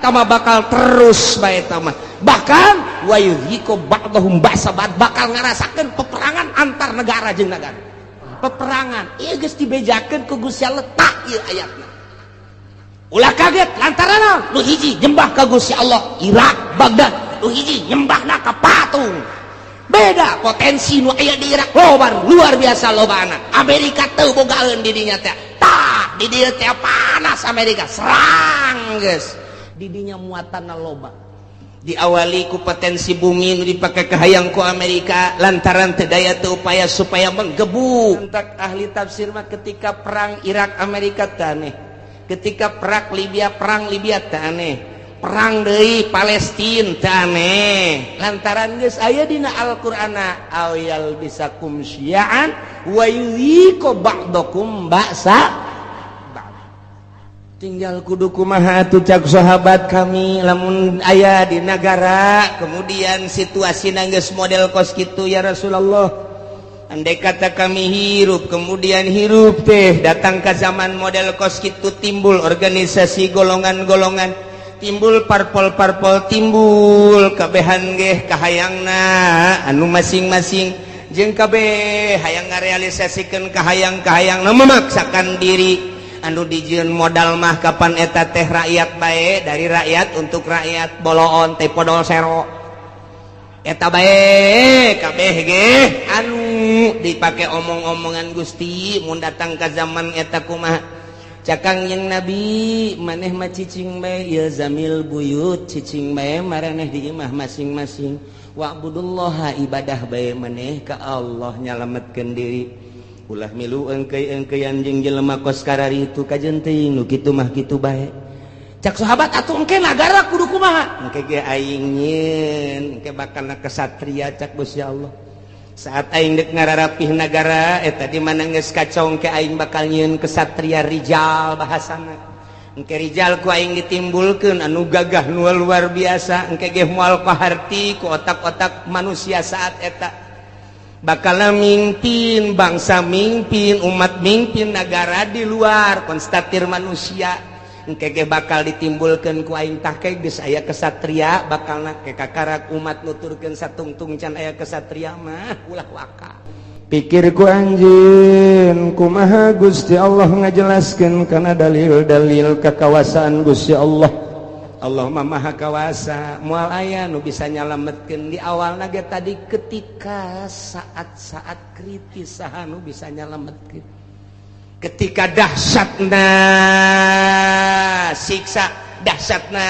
Eta mah bakal terus bae eta mah. Bahkan wa yudhiqu ba'dahum ba'sa ba'd, bakal ngarasakeun peperangan antar negara jeung negara. Peperangan ieu geus dibejakeun ku Gusti Allah, tak ieu ayatna. Ulah kaget lantaran naon? Nu hiji nyembah ka Gusti Allah Irak Baghdad, nu hiji nyembahna ka patung. Beda potensi nu aya di Irak loba, luar biasa lobana. Amerika teu bogaeun di dinya teh. Tah, di dieu teh panas, Amerika serang geus. Di dinya muatanna loba. Diawali ku potensi bumi nu dipake kahayang ku Amerika lantaran teu daya teu upaya supaya menggebu. Entak ahli tafsir mah ketika perang Irak Amerika teh aneh. Ketika perang Libya teh aneh. Perang deui Palestina teh aneh. Lantaran geus aya dina Al-Qur'ana aw yalbisakum syi'an wa yudhiqu ba'dakum ba'sa. Tinggal kudu kumaha atuh, cak sahabat kami, lamun aya di negara kemudian situasi geus model kos kitu, ya Rasulullah? Andai kata kami hirup, kemudian hirup teh datang ke zaman model kos kitu, timbul organisasi golongan-golongan, timbul parpol-parpol, timbul kabehan geh kahayangna anu masing-masing, jeung kabeh hayang ngarealisasikeun kahayang-kahayang, memaksakan diri, anu dijieun modal mah kapan eta teh rakyat bae, dari rakyat untuk rakyat, boloon teh podol sero eta bae kabeh ge anu dipake omong-omongan. Gusti, mun datang ke zaman eta kumaha? Cak Kangjeng Nabi, maneh mah cicing bae, ilzamil buyut, cicing bae maraneh di imah masing-masing, wa'budullaha, ibadah bae maneh ka Allah, nyalametkeun diri, ulah milu engkei-engkeian jeung jelema kos karari itu. Kajen teuing nu kitu mah kitu bae. Cak sahabat, atuh engke nagara kudu kumaha? Engke ge aing nyieun, engke bakal kesatria, cak Gusti Allah. Saat aing dek ngararapih nagara eta di mana geus kacau, engke aing bakal nyieun kesatria, rijal bahasana. Engke rijal ku aing ditimbulkeun anu gagah nu luar biasa. Engke ge moal kaharti ku otak-otak manusia saat eta bakal mimpin bangsa, mimpin umat, mimpin negara di luar konstatir manusia. Engke ge bakal ditimbulkeun ku aing. Tah, geus aya kesatria, bakal ke kakarak umat nuturkeun satungtung can aya kesatria mah. Ulah waka pikir ku anjeun kumaha Gusti Allah ngajelaskeun kana dalil-dalil kekawasaan Gusti Allah. Allah mah maha kawasa, moal aya nu bisa nyalametkeun. Di awal ge tadi, ketika saat-saat kritis, saha nu bisa nyalametkeun? Ketika dahsyatna siksa, dahsyatna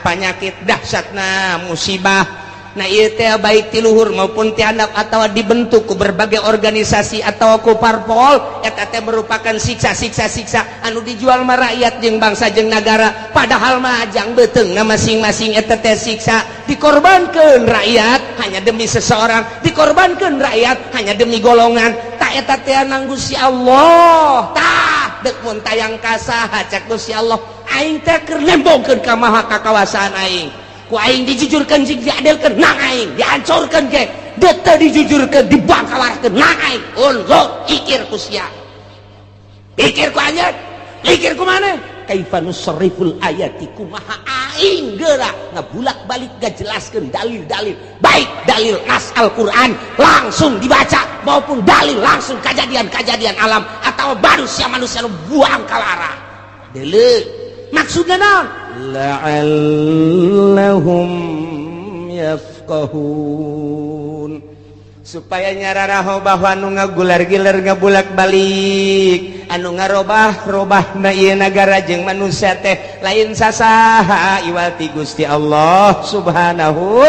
penyakit, dahsyatna musibah. Nah, ieu teh baik ti luhur maupun ti handap atau dibentuk ku berbagai organisasi atau ku parpol, eta teh merupakan siksa-siksa, siksa anu dijual mah rakyat jeung bangsa jeung nagara, padahal mah jang beuteungna masing-masing. Eta teh siksa, dikorbankeun rakyat hanya demi seseorang, dikorbankeun rakyat hanya demi golongan. Tak eta teh nang Gusti Allah. Tah, dek mun tayang ka saha? Cak Gusti Allah, aing teh keur nembongkeun ka maha kakawasaan aing. Ku aing dijujurkan jeung diadilkeun nang aing, dihancurkeun ge teu dijujurkeun, dibangkawarkeun nang aing. Unzur, pikir ku sia, pikir ku anjeun, pikir ku maneh, kaifa nusarriful ayati, kumaha aing geura ngabulak-balik ngajelaskeun dalil-dalil, baik dalil nas Al-Qur'an langsung dibaca maupun dalil langsung kejadian-kejadian alam atau manusia-manusia nu buang kalara. Deuleu, maksudna naon? La'allahum yafqahun, supaya nyararaho bahwa anu ngagular-giler, ngabulak balik, anu ngarobah-robah na ieu nagara jeung manusia teh lain sasaha iwal ti Gusti Allah Subhanahu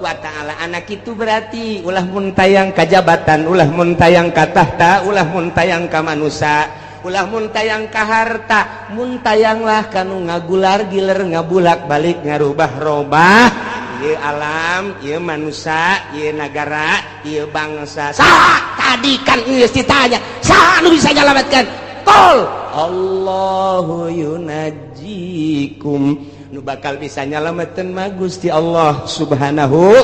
wa Ta'ala. Anak itu berarti ulah muntayang ka jabatan, ulah muntayang ka tahta, ulah muntayang ka manusia, ulah muntayang ka harta, muntayanglah kanu ngagular giler, ngabulak balik, ngarubah-robah ieu alam, ieu manusia, ieu nagara, ieu bangsa. Saha tadi kan geus ditanya, saha nu bisa nyalametkeun? Qul Allahu yunajjikum. Nu bakal bisa nyalametkeun mah Gusti Allah Subhanahu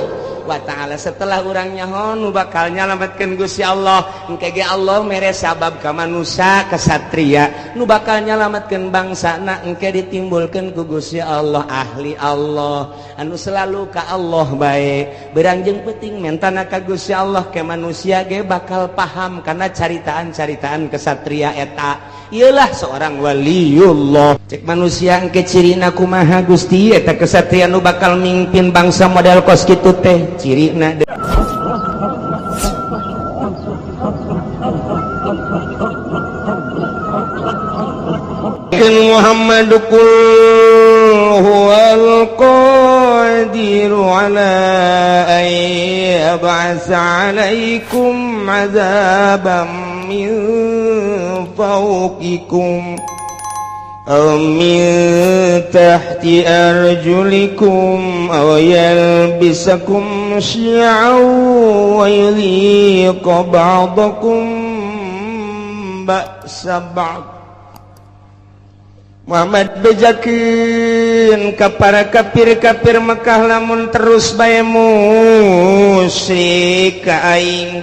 Subhanahu wa ta'ala. Setelah urang nyaho nu bakal nyalametkeun Gusti Allah, engke ge Allah mere sabab ka manusia kesatria nu bakal nyalametkeun bangsana, engke ditimbulkeun ku Gusti Allah ahli Allah anu selalu ka Allah bae. Berang jeung peuting mentana ka Gusti Allah ke manusia ge bakal paham karena caritaan-caritaan kesatria eta. Iyalah seorang waliullah. Cek manusia engke cirina kumaha Gusti eta kesatria nu bakal mimpin bangsa model kos kitu teh cirina. Muhammad qul huwal qadiru ala an yab'atsa 'alaikum 'adzaban min fawqikum aw min tahti arjulikum aw yalbisakum syi'an wa yudhiqa ba'dakum ba'sa ba'd. Muhammad bejakeun ka para kafir-kafir Mekah lamun terus bae musyrik ka aing,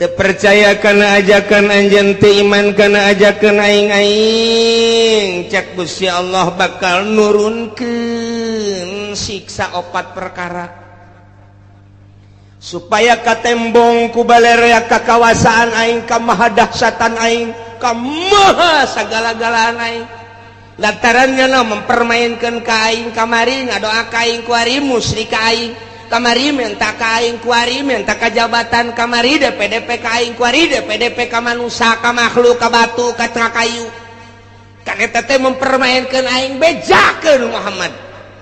teu percaya kana ajakan anjeun, teu iman kana ajakan aing, aing cek Gusti Allah bakal nurunkeun siksa opat perkara supaya katembong ku balerea kakawasaan aing, ka mahadahsyatan aing, ka maha sagala-galaan aing. Lantarannya no mempermainkan ka aing kamari, ngadoa ka aing kuari, musyrik ka aing kamari, minta ka aing kuari, minta ka jabatan kamari, DPDP ka aing kuari, DPDP ka manusia, ka makhluk, ka batu, ka kayu. Kan eta teh mempermainkan aing. Bejakeun Muhammad,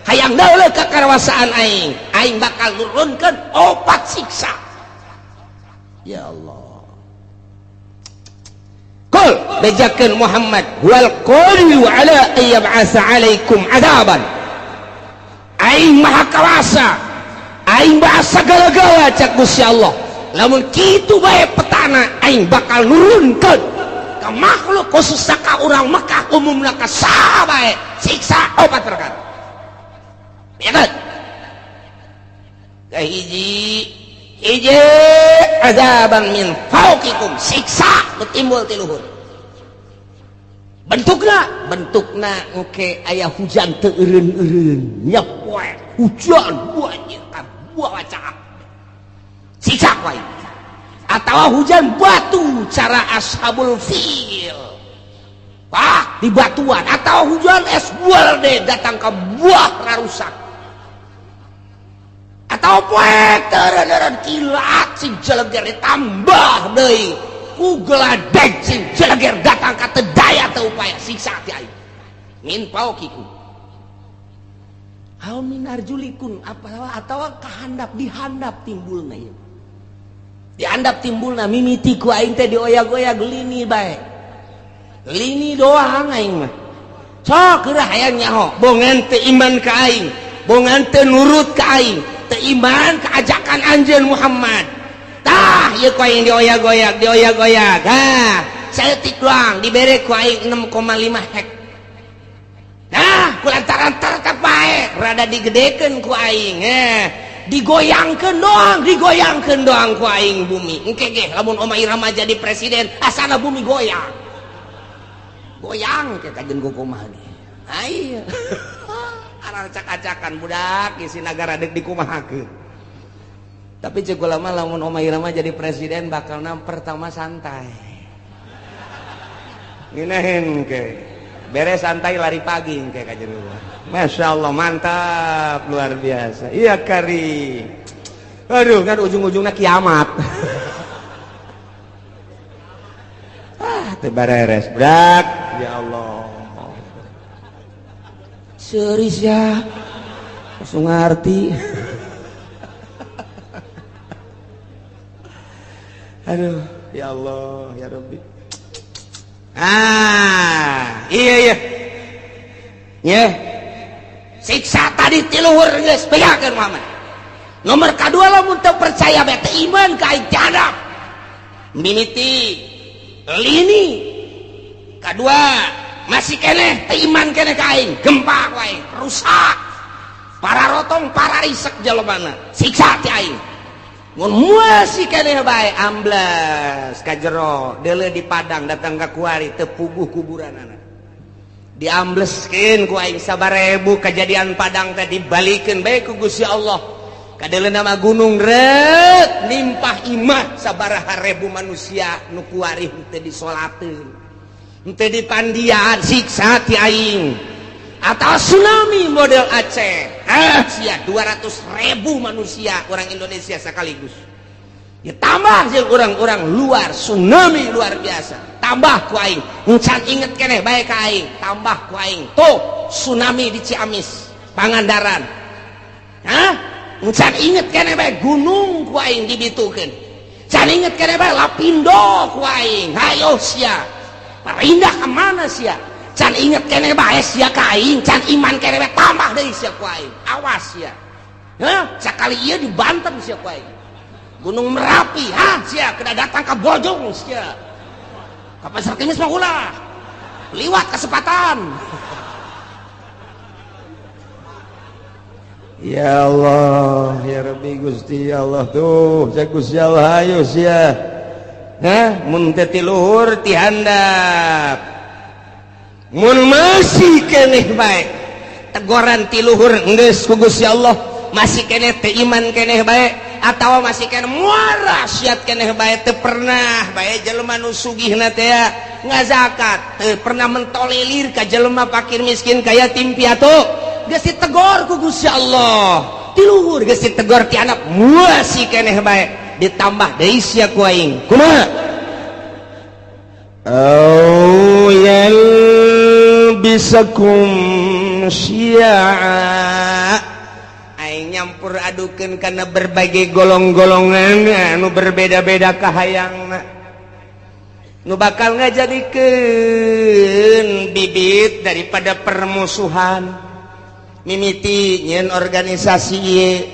hayang dauleuh kakawasaan aing, aing bakal nurunkeun opat siksa. Ya Allah. Qul bejakeun Muhammad wal qadiru ala an yab'atsa 'alaikum 'adzaban. Aing maha kawasa, aing bahasa segala-gala cak Gusti Allah. Lamun kitu bae petana aing bakal nurunkeun ka makhluk khusus ka urang Mekah umumna ka saha bae siksa opat perkara. Ya kan? Kahiji hiji azaban min fauqikum, siksa nu timbul ti luhur. Bentukna bentukna engke aya hujan teu eureun-eureun nyepoe hujan banjir ka buah wacak siksa wae, atawa hujan batu cara ashabul fil, wah di batuan, atau hujan es buah deh datang ke buah rarusak, atau poek teureun-eureun kilat sing jeleger ditambah deui ku geladeg sing jeleger datang ka teu daya teu upaya siksa ti aing min fauqikum aw min arjulikum, apa atawa kahandap dihandap timbulna ieu, dihandap timbulna mimiti ku aing teh dioyag-oyag lini bae, lini doang aing mah sok geura hayang nyaho bongan teu iman ka aing, bongan teu nurut ka aing, teu iman ka ajakan anjeun Muhammad. Tah ieu ku aing dioyag-oyag dioyag-oyag, ha saeutik doang dibere ku aing 6,5 hek. Nah ku lantaran tetep bae rada digedekeun ku aing, digoyangkeun doang, digoyangkeun doang ku aing bumi. Engke ge lamun Oma Irama jadi presiden asana bumi goyang goyang ke kajen kumaha ge. Ayo acak-acakan budak isi nagara dek dikumahakeun. Tapi cek ulama lamun Oma Irama jadi presiden bakalna pertama santai. Ngeunaheun ke. Beres santai lari pagi engke kajen. Masya Allah mantap luar biasa. Iya kari. Aduh kan ujung-ujungnya kiamat. Ah teu bareres budak. Ya Allah. Serius ya, langsung ngerti. Aduh, ya Allah, ya Rabbi. Ah, iya iya. Ya. Siksa tadi ti luhur geus bejakeun Muhammad. Nomor kadua lamun teu percaya bae teu iman ka aing jadab. Mimiti lini. Kadua masih keneh teu iman keneh ka aing, gempa ku aing, rusak. Para rotong, para Risak jalmana siksa ti aing. Mun masih keneh bae, ambles ka jero deuleu di Padang, datang ka kuari teu puguh kuburanana, diambleskeun ku aing sabarebu. Kejadian Padang teh dibalikeun bae ku Gusti Allah. Kadeuleu nama gunung rek nimpah imah sabaraha ribu manusia nu kuari teu disolateun, henteu dipandian, siksa ti aing. Atau tsunami model Aceh, ah sia, 200 ribu manusia orang Indonesia sekaligus ditambah jeung orang-orang luar, tsunami luar biasa, tambah ku aing. Encan inget keneh bae ka aing, tambah ku aing tuh tsunami di Ciamis, Pangandaran. Hah, encan inget keneh bae, gunung ku aing dibitukeun. Can inget keneh bae, Lapindo ku aing. Hayo sia, pindah kemana sia? Can inget keneh bae sia ka aing, can iman keneh bae, tambah deui sia ku aing. Awas sia. Hah, sakali ieu di Banten sia ku aing. Gunung Merapi, ha sia kena datang ke Bojong sia. Ka Pasar Kemis mah ulah. Liwat kesempatan. Ya Allah, ya Rabbi Gusti ya Allah tuh, saya Gusti Allah ayo sia. Hah, mun teh ti luhur ti handap. Mun masih keneh bae tegoran ti luhur geus ku Gusti Allah, masih keneh teu iman keneh bae atawa masih keneh muara siat keneh bae, teu pernah bae jelema nu sugihna teh ngazakat, teu pernah mentolerir ka jelema fakir miskin ka yatim piatu, geus ditegor ku Gusti Allah ti luhur, geus ditegor ti anak, masih keneh bae, ditambah deui sia ku aing. Kumaha? Au yalbisakum syi'a, aing nyampur adukeun kana berbagai golong-golongan anu berbeda-beda kahayangna nu bakal ngajadikeun bibit daripada permusuhan. Mimiti nyieun organisasi ieu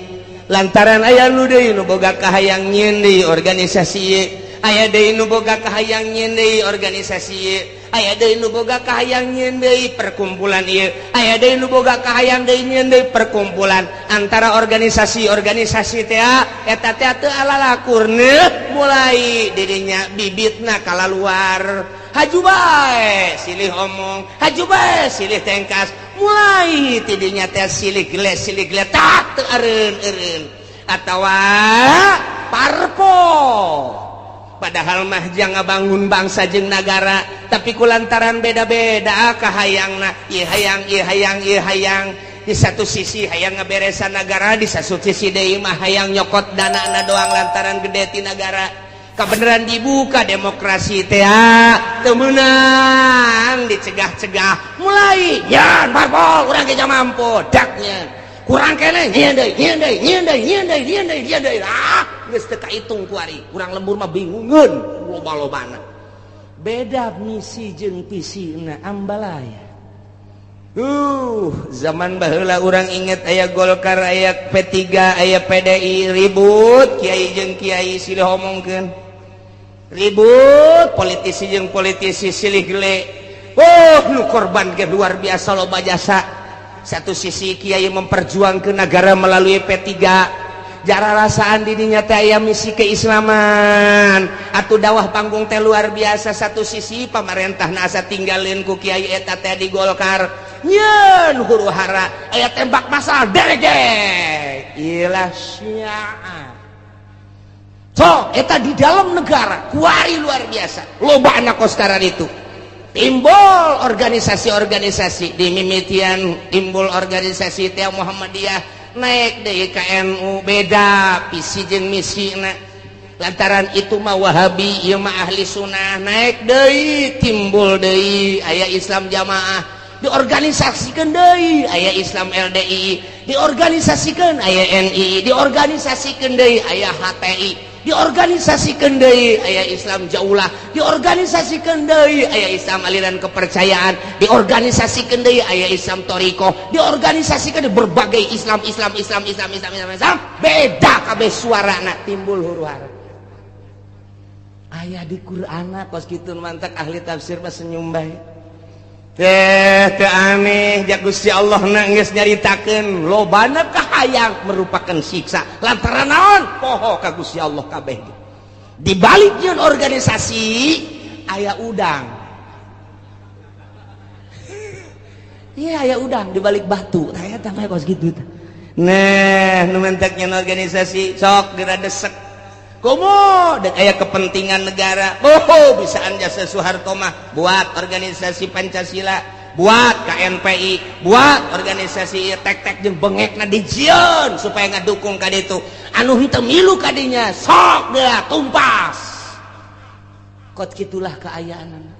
lantaran aya nu deui nu boga kahayang nyieun deui organisasi ieu, aya deui nu boga kahayang nyieun deui organisasi ieu, aya deui nu boga kahayang nyieun deui perkumpulan ieu, aya deui nu boga kahayang deui nyieun deui perkumpulan. Antara organisasi-organisasi teh eta teh teu alalakurna, mulai dirinya bibitna kalaluar, haju bae silih omong, haju bae silih tengkas, mulai tidinya teh silih geles silih geletak teu eureun-eureun atawa parpol. Padahal mah jang ngabangun bangsa jeung nagara, tapi kulantaran beda-beda kahayangna, ieu hayang, ieu hayang, ieu hayang, di satu sisi hayang ngaberesan nagara, di satu sisi deui mah hayang nyokot dana na doang lantaran gede ti nagara. Kebenaran dibuka demokrasi teh teu meunang dicegah-cegah, mulai nyan parpol, urang ge mampu daknya kurang keneh, nyieun deui, nyieun deui, nyieun deui, nyieun deui, nyieun deui, nyieun deui. Ah, geus teu kaitung kuari. Urang lembur mah bingungeun loba-lobana, beda misi jeung visina, ambalaya. Zaman baheula urang inget aya Golkar, aya P3, aya PDI, ribut kiai jeung kiai silih omongkeun, ribut politisi jeung politisi silih gele. Oh, nu korban ge luar biasa loba jasa. Satu sisi kiai memperjuangkan negara melalui P3, jara rasaan didinya teh aya misi keislaman atau dakwah panggung teh luar biasa. Satu sisi pamarentah asa tinggalin ku kiai eta teh di Golkar, nyeun huru hara, aya tembak masal derege ilah syiah. So eta di dalam negara kuari luar biasa loba anak koskaran itu timbul organisasi-organisasi di mimitian, timbul organisasi teh Muhammadiyah, naik deui ka NU, beda visi jeung misi na lantaran itu mah Wahabi, ieu mah ahli sunnah. Naik deui, timbul deui aya Islam jamaah, diorganisasikeun deui aya Islam LDI, diorganisasikeun aya NI, diorganisasikeun deui aya HTI, diorganisasikeun deui aya Islam Jaulah, diorganisasikeun deui aya Islam aliran kepercayaan, diorganisasikeun deui aya Islam thoriqoh, diorganisasikeun berbagai Islam, Islam, Islam, Islam, Islam, Islam, Islam, beda kabeh suarana, timbul huru hara. Aya di Qur'an kos kitu, mantak ahli tafsir mah senyum bae teh. Teu aneh ja Gusti Allah na geus nyaritakeun lobana kahayang. hayang merupakan siksa lantaran naon poho ka Gusti Allah kabeh. Di balik nyeun organisasi aya udang. Iya aya udang di balik batu. Tah eta mah kos kitu tah. Nah, nu mentek nyeun organisasi sok geura desek. Komo dek aya kepentingan negara. Oh, bisaan jasa Soeharto mah buat organisasi Pancasila, buat KNPI, buat organisasi tek-tek jeung bengekna dijieun supaya ngadukung ka ditu. Anu henteu milu ka dinya sok geura tumpas. Kot kitulah kaayaanana.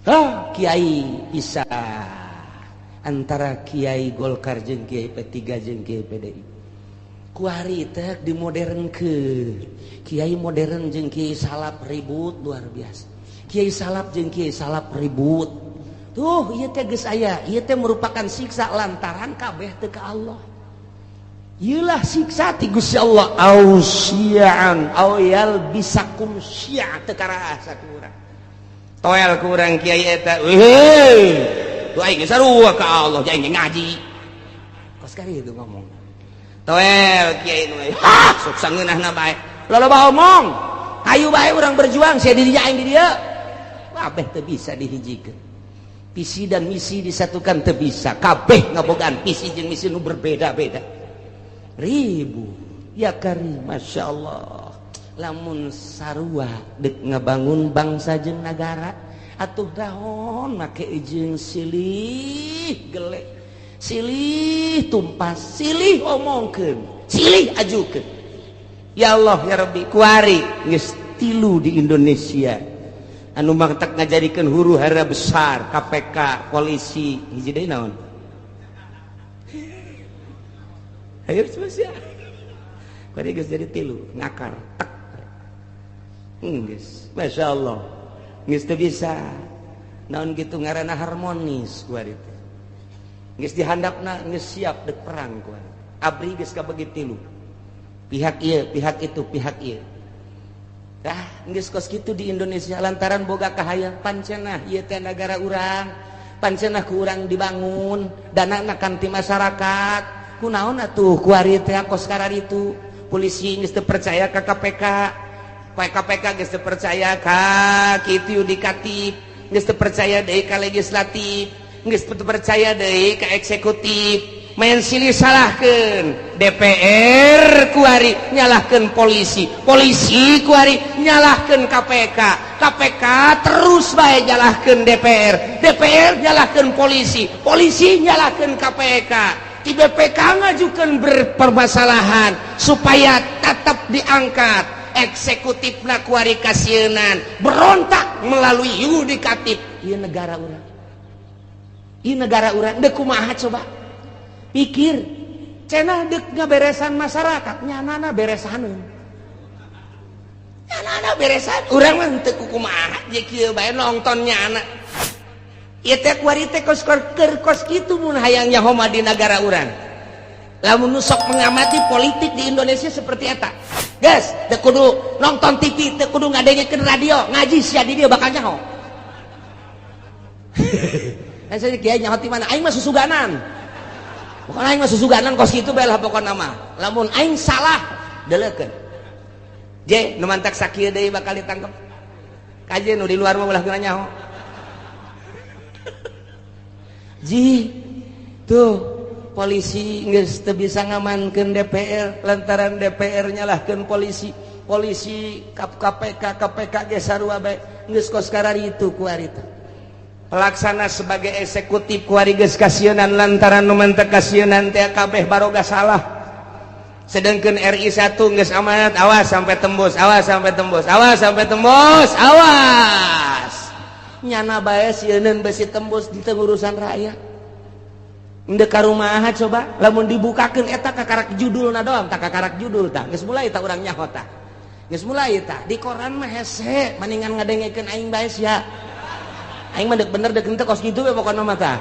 Hah, kiai bisa antara kiai Golkar jeung kiai P3 jeung kiai PDI. Kuari teh dimodernkeun. Kiai modern jeung kiai salap ribut luar biasa. Kiai salap jeung kiai salap ribut. Tuh ieu teh geus aya, ieu teh merupakan siksa lantaran kabeh teu ka Allah. Ieulah siksa ti Gusti Allah au syi'an au yalbisakum syi'a teu karasa ku urang. Toel ku urang kiai eta. Weh. Tuh aing geus sarua ka Allah, aing ngaji. Kos kari itu ngomong. Toel kiai nu ha sok sangeunahna bae. Loba omong. Hayu bae urang berjuang sia di dinya aing di dieu. Kabeh teu bisa dihijikeun. Visi dan misi disatukan teu bisa. Kabeh ngabogaan visi jeung misi nu berbeda-beda. Ribu. Ya karim, Masya Allah. Lamun sarua dek ngabangun bangsa jeung nagara atuh dahon make jeung silih gelek, silih tumpas, silih omongkeun, silih ajukeun. Ya Allah ya Rabbi, kuari geus tilu di Indonesia anu mangtak ngajadikeun huru hara besar KPK, polisi, hiji deui naon? Ayo sia. Kuari geus jadi tilu, ngakar tek. Geus, Masya Allah. Geus teu bisa. Naon kitu ngaranna harmonis kuari teh. Geus dihandapna geus siap dek perang kuari. Abri geus kabagi tilu. Pihak ieu, pihak itu, pihak ieu. Tah, geus kos kitu di Indonesia lantaran boga kahayang pancenah ieu teh nagara urang, pancenah ku urang dibangun, danana kan ti masyarakat. Kunaon atuh kuari teh kos kararitu. Polisi geus teu percaya ka KPK. KPK geus teu percaya ka kitu yudikatif, geus teu percaya deui ka legislatif, geus teu percaya deui ka eksekutif. Main silih salahkeun DPR kuari nyalahkeun polisi, polisi kuari nyalahkeun KPK, KPK terus bae nyalahkeun DPR, DPR nyalahkeun polisi, polisi nyalahkeun KPK. Di BPK ngajukeun berpermasalahan supaya tetap diangkat. Eksekutifna kuari kasieunan berontak melalui yudikatif. Ieu negara urang, ieu negara urang deuk kumaha coba pikir cenah deuk ngaberesan masyarakat nyanana beresaneun, nyanana beresan urang mah teu kumaha je kieu bae nonton nyana. Ieu teh kuari teh kos keur kos kitu mun hayang nyaho mah di nagara urang. Lamun nu sok mengamati politik di Indonesia seperti eta. Guys, teu kudu nonton TV, teu kudu ngadengekeun radio, ngaji sia di dieu bakal nyaho. Saya kiai nyaho ti mana? Aing mah susuganan. Pokona aing mah susuganan kos kitu bae lah pokona mah. Lamun aing salah, deleukeun. Je, nu mantak sakieu deui bakal ditangkep. Kaje nu di luar mah ulah geuna nyaho. Ji, tuh polisi geus teu bisa ngamankeun DPR lantaran DPR nyalahkeun polisi, polisi KPK, KPK ge sarua bae geus kos kararitu kuari teh. Pelaksana sebagai eksekutif kuari geus kasieunan lantaran nu mantek kasieunan teh kabeh baroga salah. Sedangkan RI 1 geus amanat, awas sampai tembus, awas sampai tembus, awas sampai tembus, awas. Nyana bae sieuneun besi tembus di urusan rakyat. Ndek ka rumaha coba lamun dibukakeun eta kakarak judulna doang, tak kakarak judul tah geus mulai tah urang nyaho tah. Geus mulai tah di koran mah hese maningan ngadengekeun aing bae sia. Aing mah deuk bener deuk henteu kos kitu we pokona mah tah.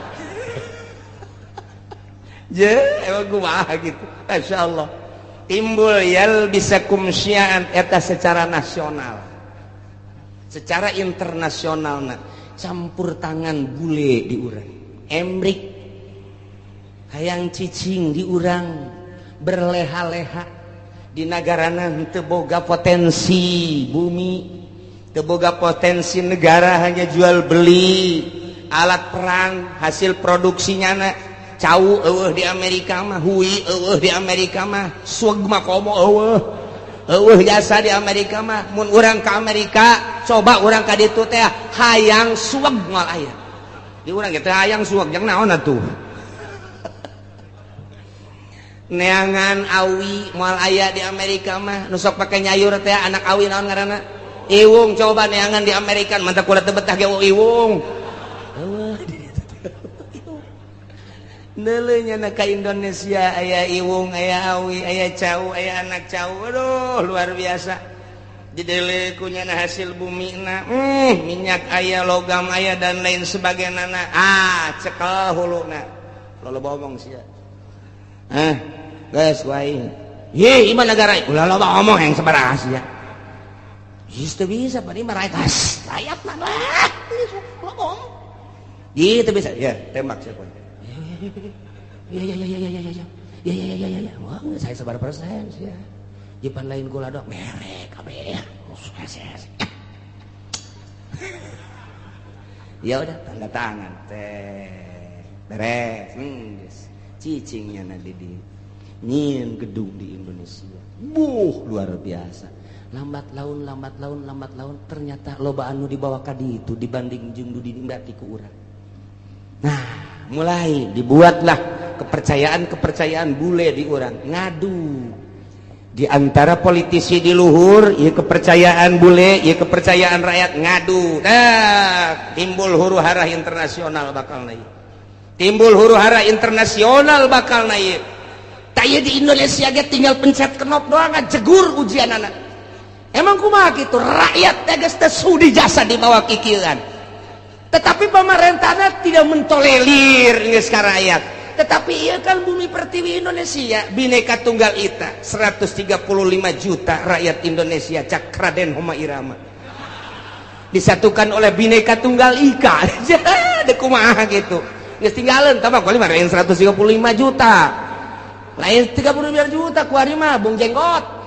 Je, emang kumaha gitu. Masyaallah. Timbul yalbisakum syi'an eta secara nasional. Secara internasionalna campur tangan bule di urang. Emrik hayang cicing di urang, Berleha-leha di negarana teu boga potensi bumi, teu boga potensi negara, hanya jual beli alat perang hasil produksinya na. Cau eueuh di Amerika mah, hui eueuh di Amerika mah, sueg mah komo eueuh. Eueuh jasa di Amerika mah. Mun urang ka Amerika, coba urang ka ditu teh hayang sueg moal aya. Di urang ge teh hayang sueg jang naon atuh. Neangan awi moal aya di Amerika mah, nu sok pake nyayur teh anak awi naon ngaranna? Iwung. Coba neangan di Amerika, mantap kula teu betah ge iwung. Eueuh. Neuleuh nya ka Indonesia aya iwung, aya awi, aya cau, aya anak cau. Aduh, luar biasa. Dideuleu ku nyana hasil bumi na, minyak aya, logam aya, dan lain sebagainya. Ah, cekel huluna. Loba omong sia. Ah, geus wae. Ye, ieu negara ulah loba omong yang sabaraha sia. Geus teu bisa pan ieu mah rakyat, rakyat mah lah. Loba omong. Ieu teu bisa. Ya, tembak sia. Ya ya ya ya ya ya ya. Ya ya ya ya ya. Wah, saya sabar persen sia. Jipan lain gula dok merek kabeh. Ya udah tanda tangan teh. Beres. Cicingnya na di nyieun gedung di Indonesia. Buh, luar biasa. Lambat laun, lambat laun, lambat laun ternyata loba anu dibawa ka ditu dibanding jeung nu dinikmati ku urang. Nah, mulai dibuatlah kepercayaan-kepercayaan bule di urang. Ngadu di antara politisi di luhur, ieu kepercayaan bule, ieu kepercayaan rakyat ngadu. Nah, timbul huru hara internasional bakal naik. Timbul huru hara internasional bakal naik. Tak di Indonesia ge tinggal pencet knop doang jegur ujian anak. Emang kumaha kitu rakyat teh geus teu sudi jasa dibawa kikieuan. Tetapi pemerintahnya tidak mentolerir geus ka rakyat. Tetapi iya kan bumi pertiwi Indonesia Bhinneka Tunggal Ika 135 juta rakyat Indonesia cak Raden Rhoma Irama disatukan oleh Bhinneka Tunggal Ika. Deh kumaha gitu geus tinggalan tambah kali mah 135 juta lain 35 juta kuari mah Bung Jenggot.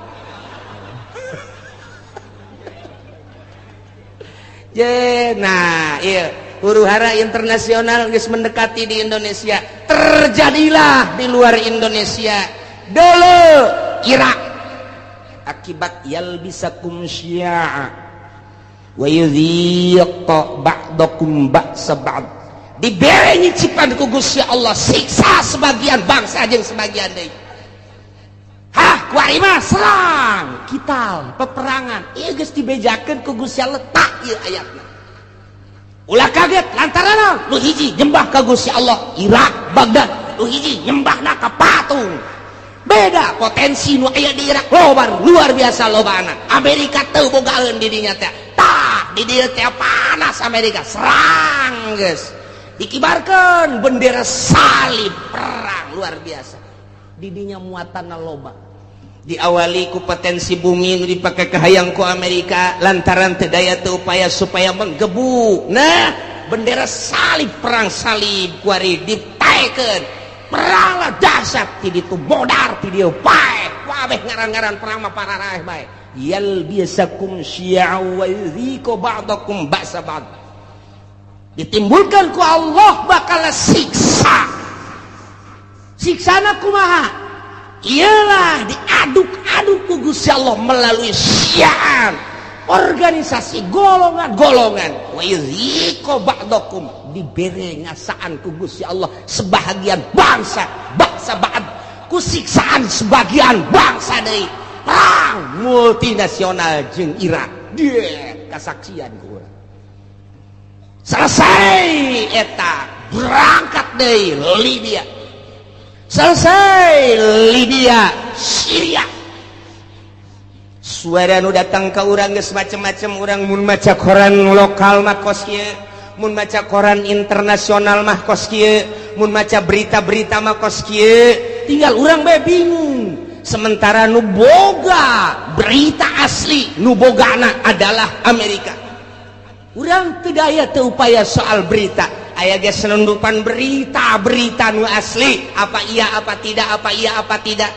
Je, nah iya huru hara internasional geus mendekati di Indonesia, terjadilah di luar Indonesia dulu Irak akibat yalbisakum syi'a wa yudhiq ba'dakum ba'sa ba'd, dibere nyicipan ku Gusti Allah siksa sebagian bangsa jeung sebagian deui. Hah, kuari mah serang kital peperangan ieu geus dibejakeun ku Gusti Allah tak ieu ayatna. Ulah kaget lantaran nu hiji nyembah ka Gusti Allah Irak Baghdad, nu hiji nyembahna ka patung. Beda potensi nu aya di Irak loba luar biasa lobana. Amerika teu bogaeun di dinya teh. Tah di dieu teh panas Amerika serang geus. Dikibarkeun bendera salib perang luar biasa. Di dinya muatanna loba. Diawali ku potensi bumi nu dipake kahayang ku Amerika lantaran teu daya teu upaya supaya menggebu. Nah, bendera salib perang salib kuari ditaekeun. Peranglah dahsyat ti ditu modar ti dieu paeh. Kabeh ngaran-ngaran perang mah pararaeh bae. Yalbisakum syi'a wa yudhiqu ba'dakum ba'sa ba'd. Ditimbulkan ku Allah bakal siksa. Siksana kumaha? Ialah diaduk-aduk ku Gusti Allah melalui syiar organisasi golongan-golongan. Wa yudhiqu ba'dakum, dibere ngasaan ku Gusti Allah sebahagian bangsa, bangsa ba'd ku siksaan sebagian bangsa deui. Perang multinasional jeung Irak. Dia kasaksian ku urang. Selesai eta berangkat deui Libya. Selesai Libya, Syria. Suara nu datang ke urang geus macem-macem. Urang mun maca koran lokal mah kos kieu, mun maca koran internasional mah kos kieu, mun maca berita-berita mah kos kieu, tinggal urang bae bingung. Sementara nu boga berita asli, nu bogana adalah Amerika. Urang teu daya teu upaya soal berita. Aya ge selundupan berita-berita nu asli, apa iya apa tidak, apa iya apa tidak.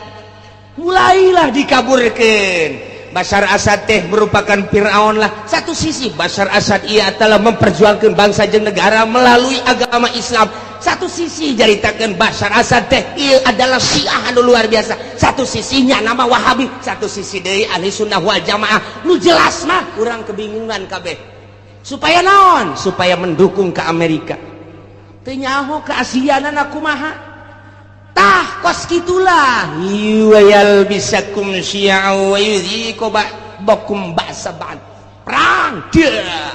Mulailah dikaburkan. Bashar Assad teh merupakan Fir'aun lah. Satu sisi Bashar Assad ia telah memperjuangkan bangsa jeung negara melalui agama Islam. Satu sisi caritakeun Bashar Assad teh ieu adalah Syiah anu luar biasa. Satu sisinya nama Wahabi, satu sisi deui Ahli Sunnah wal Jamaah. Nu jelas mah urang kebingungan kabeh. Supaya naon? Supaya mendukung ke Amerika. Teu nyaho ke Asiana kumaha. Tah kos kitulah yalbisakum syi'a wa yudhiqu ba'dakum ba'sa ba'd. Perang dia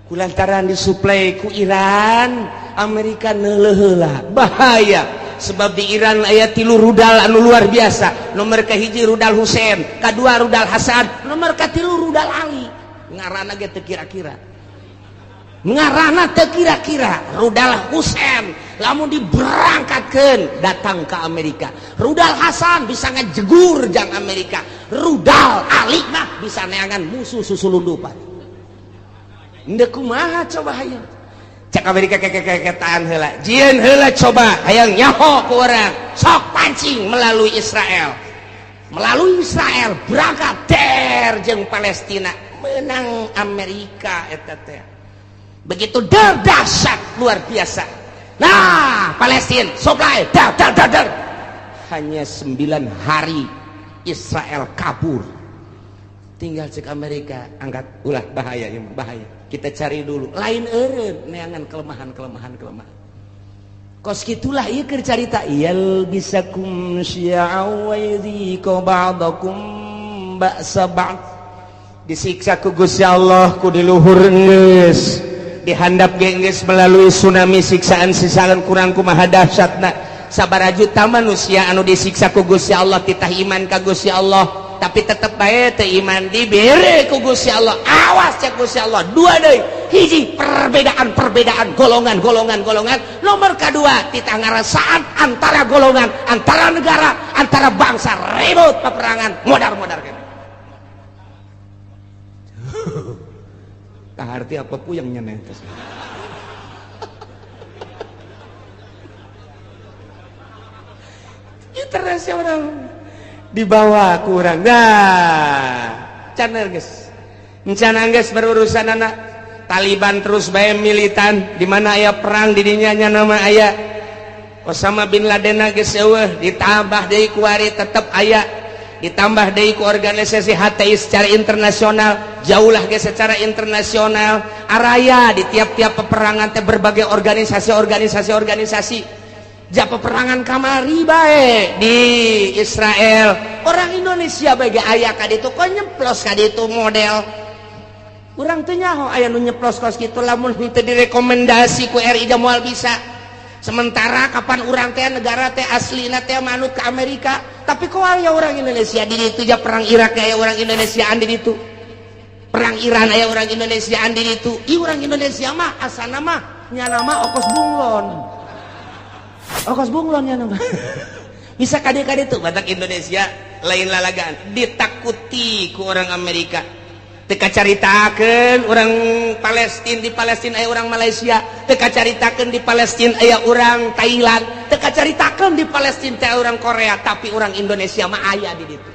kulantaran disuplai ku Iran, Amerika neuleuh heula bahaya sebab di Iran aya 3 rudal anu luar biasa. Nomor kahiji rudal Husein, kadua rudal Hasan, nomor katilu rudal Ali. Ngaranna ge teu kira-kira, ngaranna teu kira-kira. Rudal Husein lamun diberangkatkan datang ke Amerika, rudal Hasan bisa ngejegur jang Amerika, rudal Ali mah bisa neangan musuh susulundupan. Ndek kumaha coba hayang cek Amerika kekekeketaan heula, jieun heula coba hayang nyaho ku urang, sok pancing melalui Israel, melalui Israel berangkat der jeung Palestina, menang Amerika eta teh. Begitu der dahsyat luar biasa. Nah, Palestina supply dar dar dar dar. Hanya 9 hari Israel kabur. Tinggal cek Amerika angkat ulah bahaya ya, bahaya. Kita cari dulu. Lain eureun neangan kelemahan-kelemahan kelemahan. Kos kitulah ieu keur carita yalbisakum syi'a wa yudhiqu ba'dakum ba'sa ba'd. Disiksa ku Gusti Allah ku di luhur geus, dihandap geus melalui tsunami siksaan-siksaan kurang kumaha dahsyatna. Sabaraha juta manusia anu disiksa ku Gusti Allah titah iman ka Gusti Allah, tapi tetep bae teu iman dibere ku Gusti Allah. Awas cek Gusti Allah, dua deui, hiji perbedaan-perbedaan golongan-golongan golongan, nomor kedua titah ngarasaan antara golongan, antara negara, antara bangsa, ribut peperangan modar-modar kene. Kaharti apa puyeng nyeneh teh. Internasional dibawa kurang. Nah, can geus. Encan geus berurusan anak Taliban terus bae militan di mana aya perang di dinya nya nama aya Osama bin Laden geus eueuh, ditambah deui kuari tetep aya, ditambah deui ku organisasi HTI secara internasional, jauhlah ge secara internasional araya di tiap-tiap peperangan teh berbagai organisasi-organisasi. Ja peperangan kamari bae di Israel, orang Indonesia bae ge aya ka ditu, kok nyeplos ka ditu model urang teu nyaho aya nu nyeplos kos kitu lamun henteu direkomendasi ku RI da moal bisa. Sementara kapan urang teh negara teh aslina teh manut ke Amerika, tapi kok aya orang Indonesia di ditu? Ja perang Irak aya orang Indonesiaan di ditu, perang Iran aya orang Indonesiaan di ditu. Ih orang Indonesia mah asana mah nyana mah okos bunglon, okos bunglon nyana mah bisa kade-kade tuh. Batak Indonesia lain lalagaan ditakuti ku orang Amerika. Teu kacaritakeun orang Palestina, di Palestina aya orang Malaysia, teu kacaritakeun di Palestina aya orang Thailand, teu kacaritakeun di Palestina teh orang Korea, tapi orang Indonesia mah aya di ditu.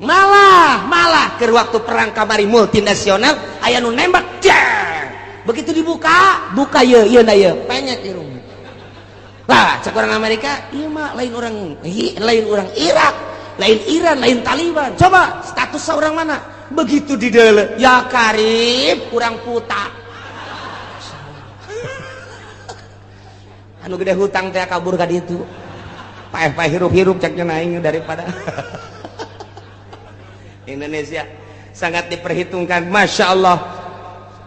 Malah malah keur waktu perang kamari multinasional aya nu nembak jeng. Begitu dibuka, buka ye ieu na ye, penyek irungna. Lah, cek orang Amerika, ieu mah lain orang lain orang Irak, lain Iran, lain Taliban. Coba status orang mana? Begitu di dele, ya karib kurang puta. Anu gede hutang teh kabur ka ditu. Paeh-paeh hirup-hirup ceknya naing daripada Indonesia sangat diperhitungkan, masya Allah.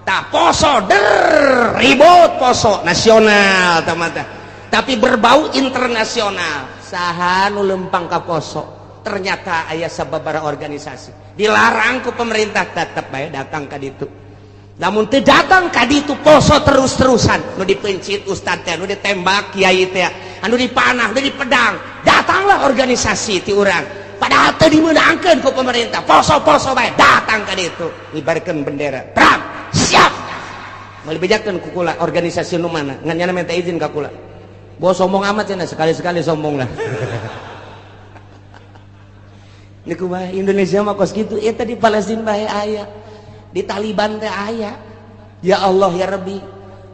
Tak poso der ribut poso nasional tamata, tapi berbau internasional. Saha nu lempang ka poso? Ternyata aya sababaraha organisasi dilarang ku pemerintah tetep bae datang ka ditu. Namun teu datang ka ditu poso terus-terusan, nu dipencit ustad teh, nu ditembak kiai teh, anu dipanah, nu dipedang, datanglah organisasi ti urang. Padahal teu dimeunangkeun ku pemerintah, poso-poso bae datang ka ditu, ngibarkeun bendera. Perang siap. Moal dibejakeun ku kula organisasi nu mana, ngan nyana minta izin ka kula. Bos sombong amat cenah, sekali-sekali sombong lah. Ini kumaha Indonesia mah kos kitu. Eta di Palestina bae aya, di Taliban teh aya. Ya Allah ya Rabbi,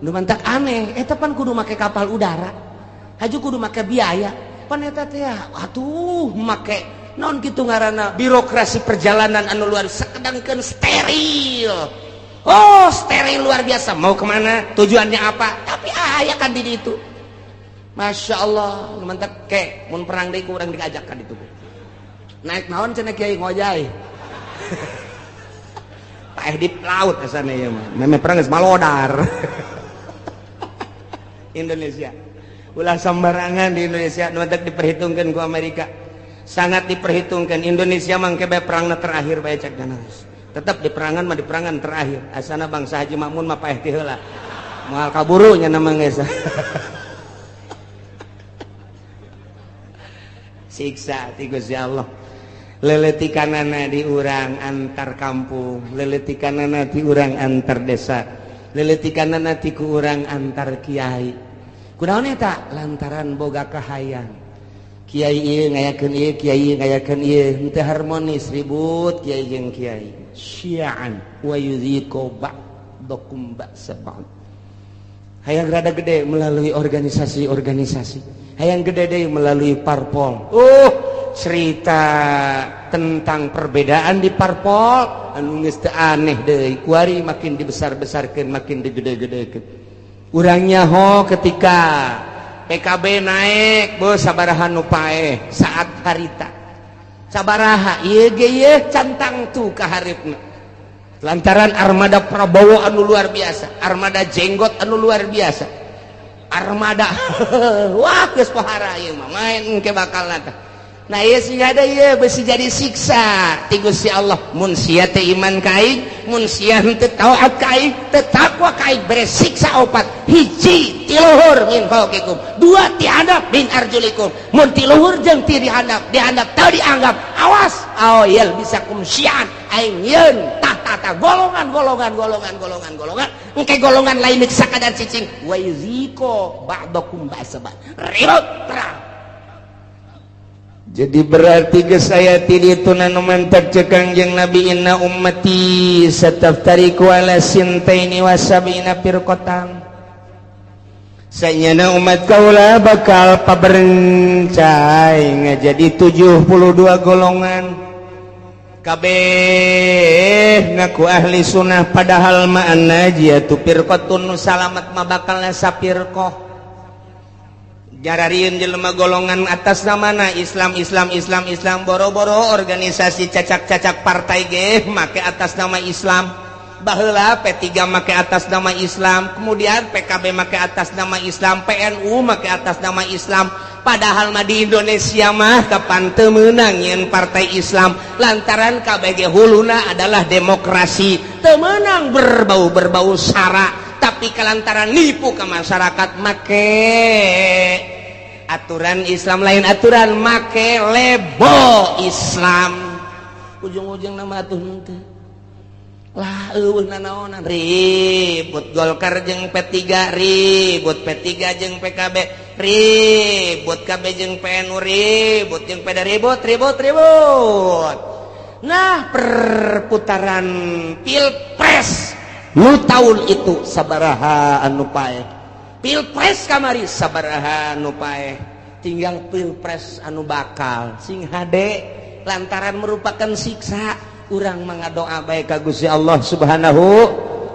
nu mantak aneh eta pan kudu make kapal udara, haju kudu make biaya pan eta teh. Atuh make non kitu ngaranna, birokrasi perjalanan anu luar, sedangkan steril. Oh, steril luar biasa. Mau kemana, tujuannya apa, tapi aya kan di itu. Masya Allah, nu mantak ke mun perang deui ku urang diajak kan itu. Naik naon cenah, kiai? Ngojay paeh di laut asana ieu mah. Meme perang geus malodar. Indonesia ulah sembarangan. Di Indonesia nu mantak diperhitungkan ku Amerika, sangat diperhitungkan. Indonesia mangke bae perangna terakhir bae cek. Tetap di perangan mah, di perangan terakhir asana bangsa Haji Makmun mah paeh ti heula, moal kaburu nya nama geus. Siksa ti Gusti Allah, leletikanana di urang antar kampung, leletikanana di urang antar desa, leletikanana ti ku urang antar kiai. Kunaon eta? Lantaran boga kahayang kiai ieu ngayakeun ieu, kiai ngayakeun ieu, henteu harmonis, ribut kiai jeung kiai. Syi'an wa yudhiqu ba'dakum ba'sa ba'd. Hayang rada gede melalui organisasi-organisasi, hayang gede deh melalui parpol. Cerita tentang perbedaan di parpol anu geus teu aneh deui kuari, makin dibesar-besarkeun, makin digede-gedekeun. Urang nyaho ketika PKB naik, bos, sabaraha nu paeh saat harita, sabaraha ieu ge ieu cantang tuh ka haripna lantaran armada Prabowo anu luar biasa, armada jenggot anu luar biasa, armada wah geus pohara ieu mah main engke bakal tah. Nah, ieu sih ada ieu besi jadi siksa ti Gusti Allah mun sia teh iman ka aing, mun sia henteu taat ka aing, teu takwa ka aing, bere siksa opat. Hiji, ti luhur, min fauqikum. Dua, ti handap, min arjulikum. Mun ti luhur jeung ti dihandap, dihandap teu dianggap, awas, aw yalbisakum syi'an, aing yeun tah tah golongan golongan golongan golongan golongan, engke golongan lain sakadar cicing, wa yuziko ba'dakum ba'sa ba'd, ribut terang. Jadi berarti ke saya tidak itu nanu mantak cek Kangjeng Nabi, inna ummati sataftariku ala sintaini wa sab'ina firqatan. Sanyana umat kaula bakal paberencai ngajadi 72 golongan, kabeh ngaku ahli sunnah, padahal ma'ana tu firqatun, nu salamat mah bakal sapirqah. Jararieun jelema golongan atas namana Islam, Islam, Islam, Islam. Boro-boro organisasi cacak-cacak partai ge make atas nama Islam. Baheula P3 make atas nama Islam, kemudian PKB make atas nama Islam, PNU make atas nama Islam. Padahal mah di Indonesia mah kapan teu meunang nyeun partai Islam, lantaran KBG huluna adalah demokrasi, teu meunang berbau-berbau sara, tapi kelantaran nipu ke masyarakat make aturan Islam, lain aturan, make label Islam. Ujung-ujung nama tuh henteu lah, eueuh nanaonan, ribut Golkar jeung P3, ribut P3 jeung PKB, ribut KB jeung PNU, ribut jeung PD, ribut ribut ribut. Nah, perputaran pilpres nu tahun itu sabaraha anu paeh, pilpres kamari sabaraha anu paeh, tinggal pilpres anu bakal. Sing hade lantaran merupakan siksa. Urang mangadoa bae ka Gusti Allah Subhanahu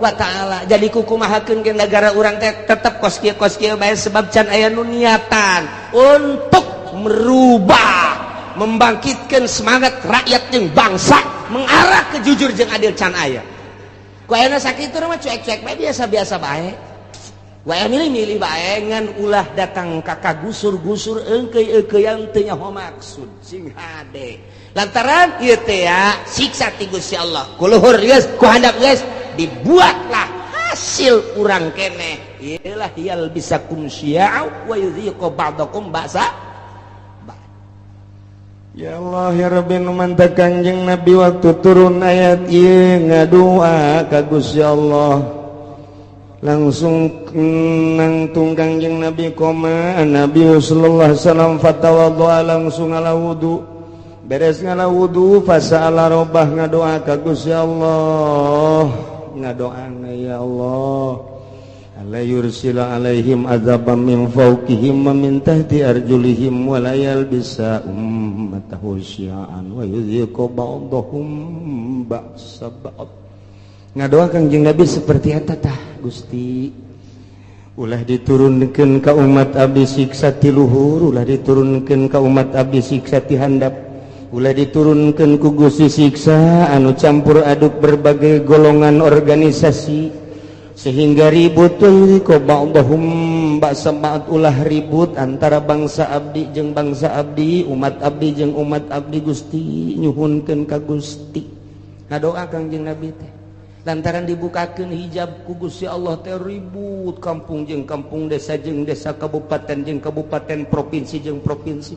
wa Ta'ala, jadi kukumahakeun ke negara urang teh tetep kos kieu, kos kieu bae, sebab can aya nu niatan untuk merubah, membangkitkan semangat rakyat jeung bangsa mengarah ke jujur jeung adil, can aya. Ku ayeuna sakitu mah cuek-cuek bae, biasa-biasa bae wae, milih-milih bae, ngan ulah datang ka kagusur-gusur eungkeuy-eungkeuyan teu nyaho maksud. Sing hade lantaran ieu teh ya siksa ti Gusti Allah. Ku luhur geus, ku handap geus, dibuatlah hasil urang keneh ieulah, yalbisakum syi'a wa yudhiqu ba'dakum ba'sa. Ya Allah ya Rabbi, nu mantak Kangjeng Nabi waktu turun ayat ieu ngadua ka Gusti Allah, langsung nangtung Kangjeng Nabi, koma Nabi sallallahu alaihi wasallam fatawaddoa, langsung ala wudu. Beres ngala wudu, fasa'ala robbah, ngadoa ka Gusti Allah, ngadoana, "Ya Allah, alla yursila alaihim azaban min fawqihim wa min tahti arjulihim wa la yalbisa ummatahu syi'an wa yudhiqa ba'dahum ba'sa ba'd." Ngadoa Kangjeng Nabi seperti eta tah, "Gusti, ulah diturunkeun ka umat abdi siksa ti luhur, ulah diturunkeun ka umat abdi siksa ti handap, ulah diturunkeun ku Gusti siksa anu campur aduk berbagai golongan organisasi sehingga ribut ko ba'dahum ba'sa ba'd. Ulah ribut antara bangsa abdi jeung bangsa abdi, umat abdi jeung umat abdi. Gusti, nyuhunkeun ka Gusti." Ngadoa Kangjeng Nabi teh lantaran dibukakeun hijab ku Gusti Allah teh, ribut kampung jeung kampung, desa jeung desa, kabupaten jeung kabupaten, provinsi jeung provinsi,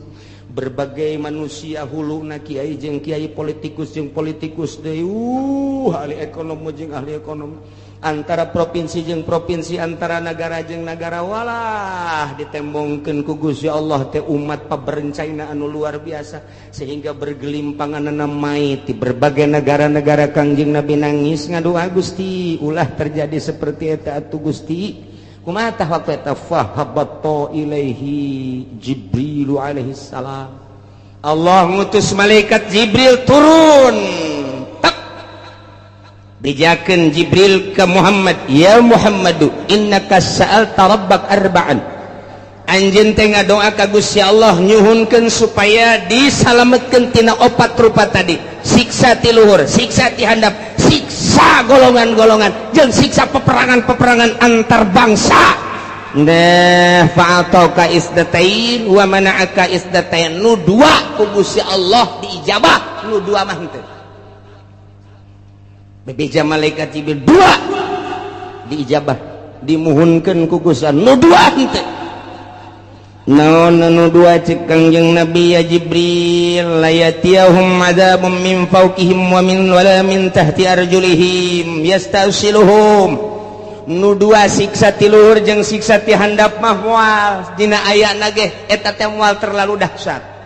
berbagai manusia huluna, kiai jeung kiai, politikus jeung politikus deui, ahli ekonomi jeung ahli ekonomi, antara provinsi jeung provinsi, antara negara jeung negara. Walah, ditembongkeun ku Gusti Allah teh umat paberencaina anu luar biasa sehingga bergelimpangan mayit di berbagai negara-negara. Kangjeng Nabi nangis, ngadoa, "Gusti, ulah terjadi seperti eta atuh, Gusti." Kumaha tah waktu eta? Fahabatta ilaihi Jibril alaihi salam. Allah ngutus malaikat Jibril turun. Bejakeun Jibril ke Muhammad, "Ya Muhammadu, innaka sa'alta rabbak arba'an." Anjeun teh ngadoa ka Gusti Allah, nyuhunkeun supaya disalametkeun tina opat rupa tadi, siksa ti luhur, siksa ti handap, siksa golongan-golongan, jeung siksa peperangan-peperangan antar bangsa. Nah, fa'atauka isdatain wa mana'aka isdatain. Nu dua ku Gusti Allah diijabah, nu dua mah henteu. Bebeja malaikat Jibril, dua diijabah, dimuhunkeun ku Gusti, nu dua henteu. Naon nu dua? Cek Kangjeng Nabi, "Ya Jibril, la yatiyahum adzabun min fawqihim wa min wala min tahti arjulihim yastasiluhum." Nu dua, siksa ti luhur jeung siksa ti handap mah moal dina ayana ge eta teh moal terlalu dahsyat.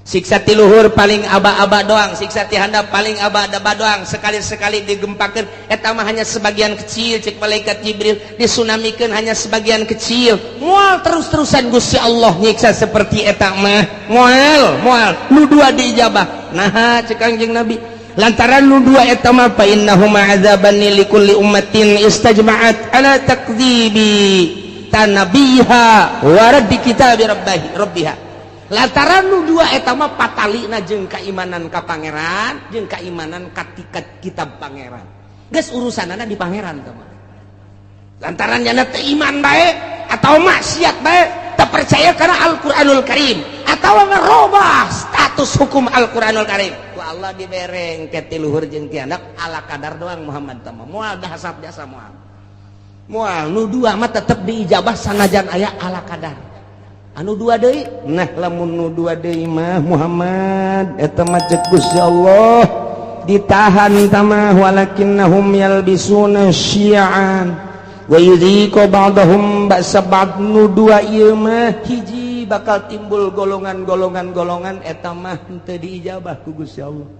Siksa ti luhur paling aba-aba doang, siksa ti handap paling aba-aba doang, sekali-sekali digempakeun eta mah hanya sebagian kecil. Cek malaikat Jibril, disunamikeun hanya sebagian kecil, moal terus-terusan Gusti Allah nyiksa seperti eta mah, moal moal. Nu dua diijabah. Nah, cek Kangjeng Nabi, lantaran nu dua eta mah fa innahuma azabani likulli ummatin istajma'at ala takdzibi tanabiha wa raddi kitabi rabbiha rabbiha. Lantaran nu dua eta mah patalina jeung keimanan ka pangeran jeung keimanan ka kitab pangeran, geus urusanana di pangeran teh mah. Lantaran nyana teu iman bae atau maksiat bae, tak percaya karena Al-Qur'anul Karim atau ngerubah status hukum Al-Qur'anul Karim, ku Allah dibereng ke ti luhur jeung ti handap ala kadar doang. Muhammad teh mah moal dahsyat biasa, moal moal. Nu dua mah tetep diijabah sanajan aya ala kadar. Anu dua deui, nah, lamun nu dua deui mah, Muhammad, eta mah cek Gusti Allah ditahan tamah, walakinnahum yalbisuna syi'an wa yudhiqu ba'dahum ba'sa ba'd. Nu dua ieu mah, hiji, bakal timbul golongan-golongan golongan, eta mah henteu diijabah ku Gusti Allah.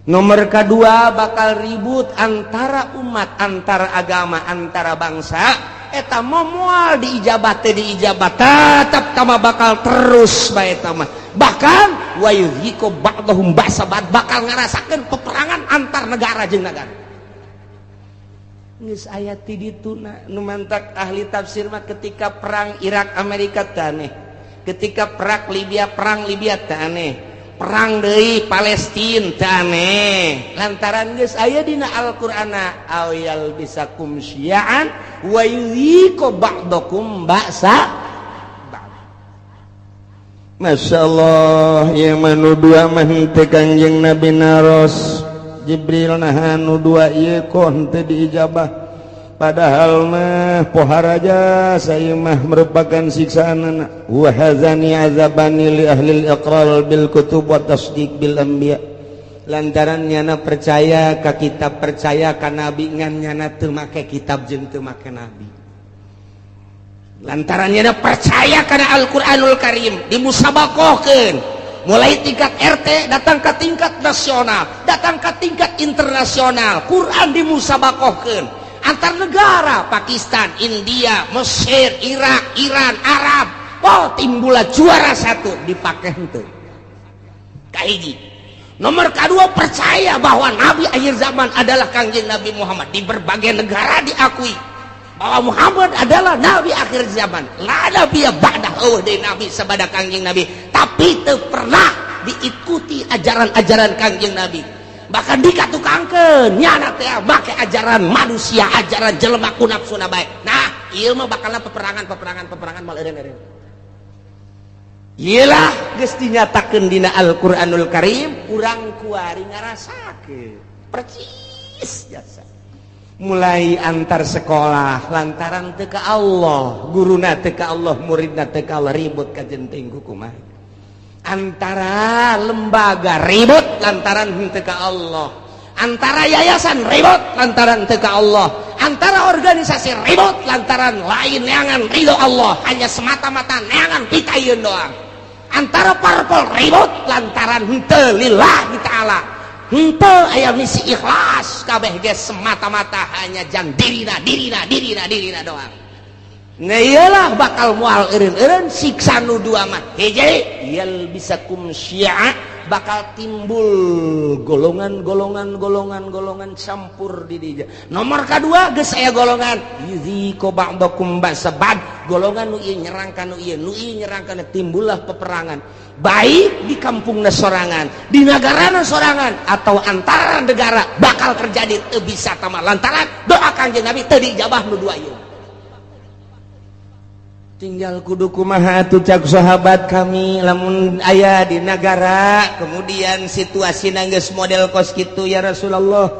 Nomor kedua, bakal ribut antara umat, antara agama, antara bangsa, eta mah moal diijabah teh, diijabah tetap tama, bakal terus bae eta mah. Bahkan wa yudhiqu ba'dahum ba'sa ba'd, bakal ngarasakeun peperangan antar negara jeung negara. Geus aya ti dituna. Nu mantak ahli tafsir mah, ketika perang Irak Amerika teh aneh, ketika perang Libya teh aneh, perang deui Palestina teh aneh, lantaran geus aya dina Al-Qur'ana aw yalbisakum syi'an wa yudhiqu ba'dakum ba'sa ba'd. Masya Allah ya, manu dua mah henteu. Kangjeng Nabi naros, "Jibril, nah, nu dua ieu kok henteu diijabah? Padahal mah poharaja saya mah merupakan siksaan anak." Wa hadzani azabani li ahli al-iqrar bil kutub wa tasdiq bil anbiya. Lantaran nyana percaya ka kitab, percaya ka nabi, ngan nyana teu make kitab jeung teu make nabi. Lantaran nyana percaya kana Al-Qur'anul Karim, dimusabakohkeun. Mulai tingkat RT datang ke tingkat nasional, datang ke tingkat internasional. Quran dimusabakohkeun antar negara, Pakistan, India, Mesir, Irak, Iran, Arab. Oh, timbullah juara satu dipakai henteu. Kahiji. Nomor kedua, percaya bahwa nabi akhir zaman adalah Kangjeng Nabi Muhammad. Di berbagai negara diakui bahwa Muhammad adalah nabi akhir zaman. La nabi ba'dah, euweuh deui nabi sabada Kangjeng Nabi, tapi teu pernah diikuti ajaran-ajaran Kangjeng Nabi. Bahkan dikatukangkeun nyana teh make ajaran manusia, ajaran jelema ku nafsuna bae. Nah, ieu mah bakalna peperangan, peperangan, peperangan mal eureun-eureun. Iyalah, geus dinyatakeun dina Al-Qur'anul Karim, urang kuari ngarasakeun percis jasa. Mulai antar sekolah lantaran teu ka Allah, guruna teu ka Allah, muridna teu ka Allah, ribut kajen teuing kumaha. Antara lembaga ribut lantaran henteu ka Allah, antara yayasan ribut lantaran teu ka Allah, antara organisasi ribut lantaran lain neangan ridho Allah, hanya semata-mata neangan pitayun doang. Antara parpol ribut lantaran henteu lillahi ta'ala, henteu aya misi ikhlas, kabeh ge semata-mata hanya jang dirina, dirina, dirina, dirina doang. Nah, iyalah bakal mual eureun-eureun siksa nu dua mah. Hiji, yalbisakum syi'a, bakal timbul golongan-golongan, golongan-golongan campur di dinya. Nomor kedua, geus aya golongan yudziqu ba'dakum ba'sa ba'd, golongan nu ieu nyerang ka nu ieu, nu ieu nyerang ka nu, timbullah peperangan. Baik di kampungna sorangan, di negarana sorangan, atau antara negara bakal terjadi, teu bisa tamat lantaran doa Kangjeng Nabi teu diijabah nu dua ieu. Tinggal kudu kumaha atuh, cak sahabat kami, lamun aya di negara kemudian situasi geus model kos kitu, ya Rasulullah,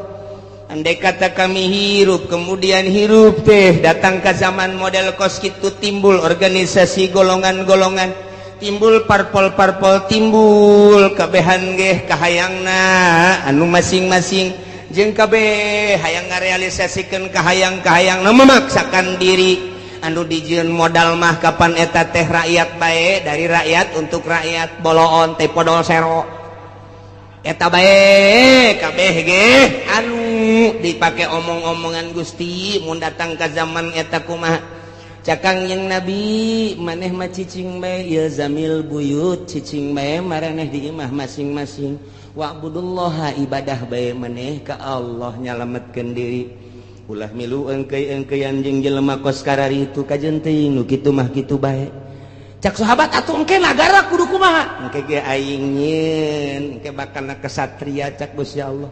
andai kata kami hirup, kemudian hirup teh datang ke zaman model kos kitu, timbul organisasi golongan-golongan, timbul parpol-parpol, timbul kabehan geh kahayangna anu masing-masing, jeung kabeh hayang ngarealisasikeun kahayang-kahayang, memaksakan diri, anu dijieun modal mah kapan eta teh rakyat bae, dari rakyat untuk rakyat, boloon teh podol sero eta bae kabeh ge anu dipake omong-omongan. Gusti, mun datang ke zaman eta kumaha? Cak Kangjeng Nabi, maneh mah cicing bae, ilzamil buyut, cicing bae maraneh di imah masing-masing, wa'budullaha, ibadah bae maneh ka Allah, nyalametkeun diri, ulah milu engkei-engkeian jeung jelema kos karari itu, kajen teuing nu kitu mah kitu bae. Cak sahabat, atuh engke nagara kudu kumaha? Engke ge aing nyieun, engke bakal kesatria, cak Gusti Allah.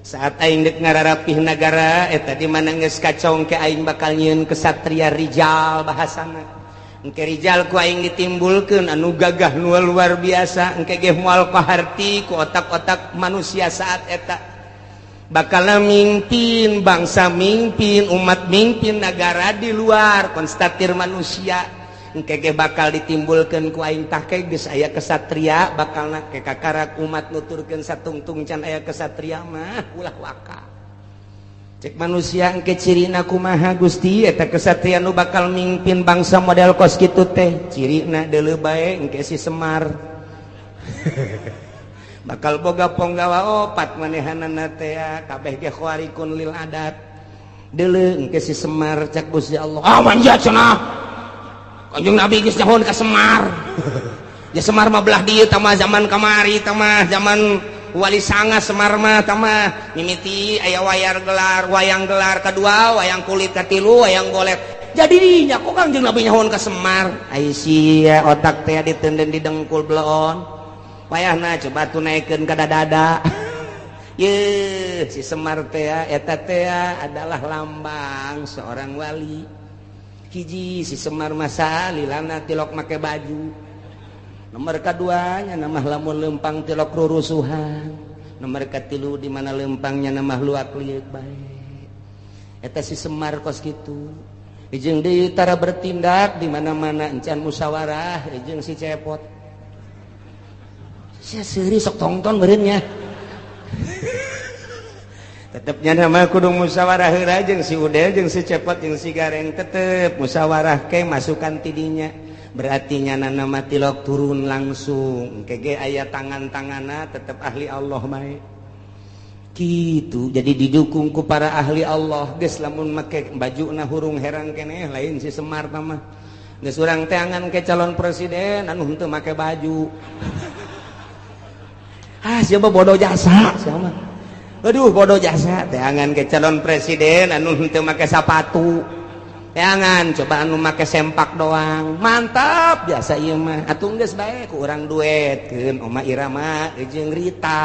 Saat aing dek ngararapih nagara eta di mana geus kacau, engke aing bakal nyieun kesatria, rijal bahasana. Engke rijal ku aing ditimbulkeun anu gagah, nu luar biasa, engke ge moal kaharti ku otak-otak manusia. Saat eta bakal mimpin bangsa, mimpin umat, mimpin negara di luar konstatir manusia. Engke ge bakal ditimbulkeun ku aing. Tah, ke geus aya kesatria, bakal ke kakarak umat nuturkeun satungtung can aya kesatria mah ulah waka. Cek manusia, engke cirina kumaha, Gusti, eta kesatria nu bakal mimpin bangsa model kos kitu teh cirina? Deuleu bae, engke si Semar bakal boga ponggawa opat, manehanana teh kabeh ge khawarikun lil adat. Deuleu, engke si Semar, cak Gusti Allah. Ah, manja cenah, Kanjeng Nabi geus nyahoan ka Semar. Ya, Semar mah belah dieu tah, zaman kamari tah mah, zaman Wali Sanga. Semar mah tah mah mimiti aya wayang gelar, wayang gelar kedua, wayang kulit katilu, wayang golet. Jadi nya kok Kanjeng Nabi nyahoan ka Semar? Ai sia, otak teh ditenden di dengkul bloon, payahna coba tuh naikkeun ka dada. Ye, si Semar teh, eta teh adalah lambang seorang wali. Hiji, si Semar masa lilana tilok make baju. Nomor keduanya, nama lamun lempang tilok rurusuhan. Nomor katilu, di mana lempangnya nama luak liuk bae. Eta si Semar kos kitu. Jeung deui, tara bertindak di mana-mana encan musyawarah jeung si Cepot. Sia seuri sok tongton meureun nya. Tetepnya nama kudu musyawarah heula jeung si Udel, jeung si Cepot, jeung si Gareng, tetep musyawarah ke masukan tidinya. Berarti nyana mah tilok turun langsung. Kege aya tangan-tanganna tetep ahli Allah bae. Gitu. Jadi didukung ku para ahli Allah. Geus lamun make bajuna hurung herang keneh lain si Semar mah. Geus urang teangan ke calon presiden anu henteu make baju. Ah, siapa bodoh jasa, siapa? Aduh, bodoh jasa teangan ke calon presiden anu henteu make sapatu. Teangan coba anu make sempak doang. Mantap biasa ieu mah. Atuh geus bae ku urang duetkeun Oma Irama jeung Rita.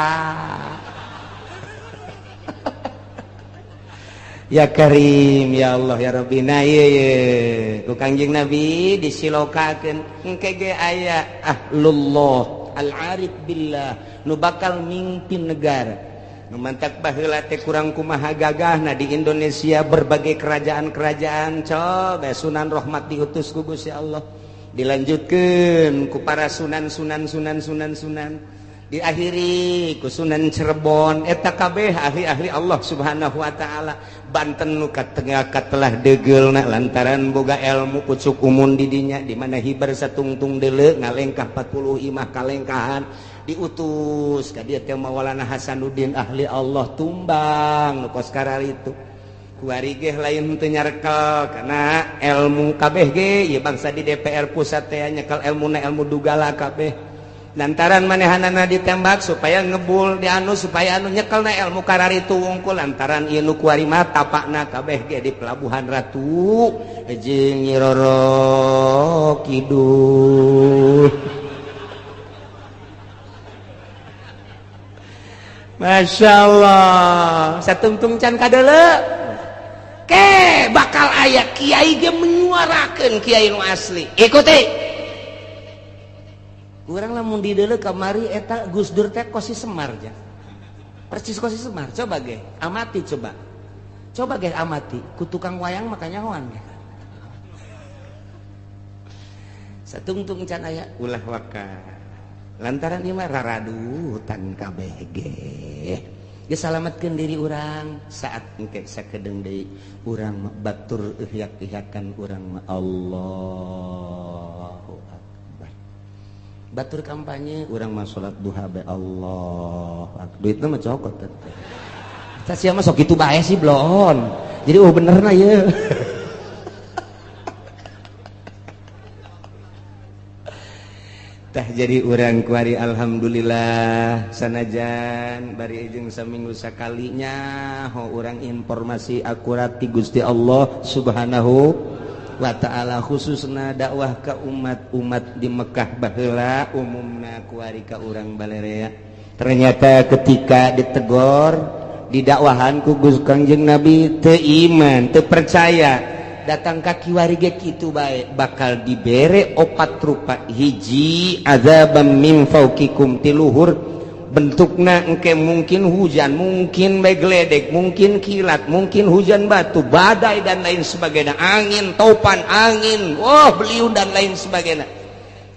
Ya Karim, ya Allah, ya Rabbi. Nah ieu ye ku Kangjeng Nabi disilokakeun engke ge aya ahlullah al-arif billah nu bakal mimpin negara. Nu mantak baheula teh kurang kumaha gagahna di Indonesia berbagai kerajaan-kerajaan coba Sunan Rahmat diutus ku Gusti Allah. Dilanjutkeun ku para sunan sunan sunan sunan sunan. Diakhiri ku Sunan Cirebon eta kabeh ahli-ahli Allah Subhanahu wa taala. Banten nu katengah katelah deugeulna lantaran boga ilmu pucuk umun di dinya di mana hibar satungtung deuleu ngalengkah 40 imah kalengkahan diutus ka dieu teh Maulana Hasanuddin ahli Allah tumbang nu kos kararitu. Kuari ge lain teu nyarekel kana ilmu kabeh ge ieu bangsa di DPR pusat teh nyekel ilmuna ilmu dugala kabeh. Lantaran manehanana ditembak supaya ngebul di anu supaya anu nyekelna ilmu kararitu wungkul lantaran ieu nu kuari mah tapakna kabeh ge di Pelabuhan Ratu jeung Nyi Roro Kidul. Masya Allah satungtung can kadeuleu ke bakal aya kiai ge menyuarakeun kiai nu asli ikuti. Urang lamun dideuleu kamari eta Gus Dur teh kosi Semar ja. Persis kosi Semar. Coba ge, amati coba. Coba ge amati, ku tukang wayang makanya hoan ge. Satungtung can aya ulah waka. Lantaran ieu mah raradutan kabeh ge. Ge salametkeun diri urang saat engke sakedeung deui urang batur ihyak-ihyakan urang mah Allahu Akbar. Batur kampanye urang mah salat duha bae Allah. Duitna mah cokot teh. Tah sia mah sok kitu bae sih bloon. Jadi oh benerna ieu. Tah jadi urang kuari alhamdulillah sanajan bari jeung saminggu sakalinya ho urang informasi akurat ti Gusti Allah Subhanahu wa ta'ala khususna dakwah ke umat-umat di Mekah baheula umumna kuari ka urang balerea. Ternyata ketika ditegor didakwahan ku Gusti Kangjeng Nabi teu iman teu percaya datang ka kiwari ge kitu bae bakal dibere opat rupa hiji azabam min fauqikum tiluhur bentukna engke mungkin hujan mungkin bae geledek mungkin kilat mungkin hujan batu badai dan lain sebagainya angin topan angin wah beliung dan lain sebagainya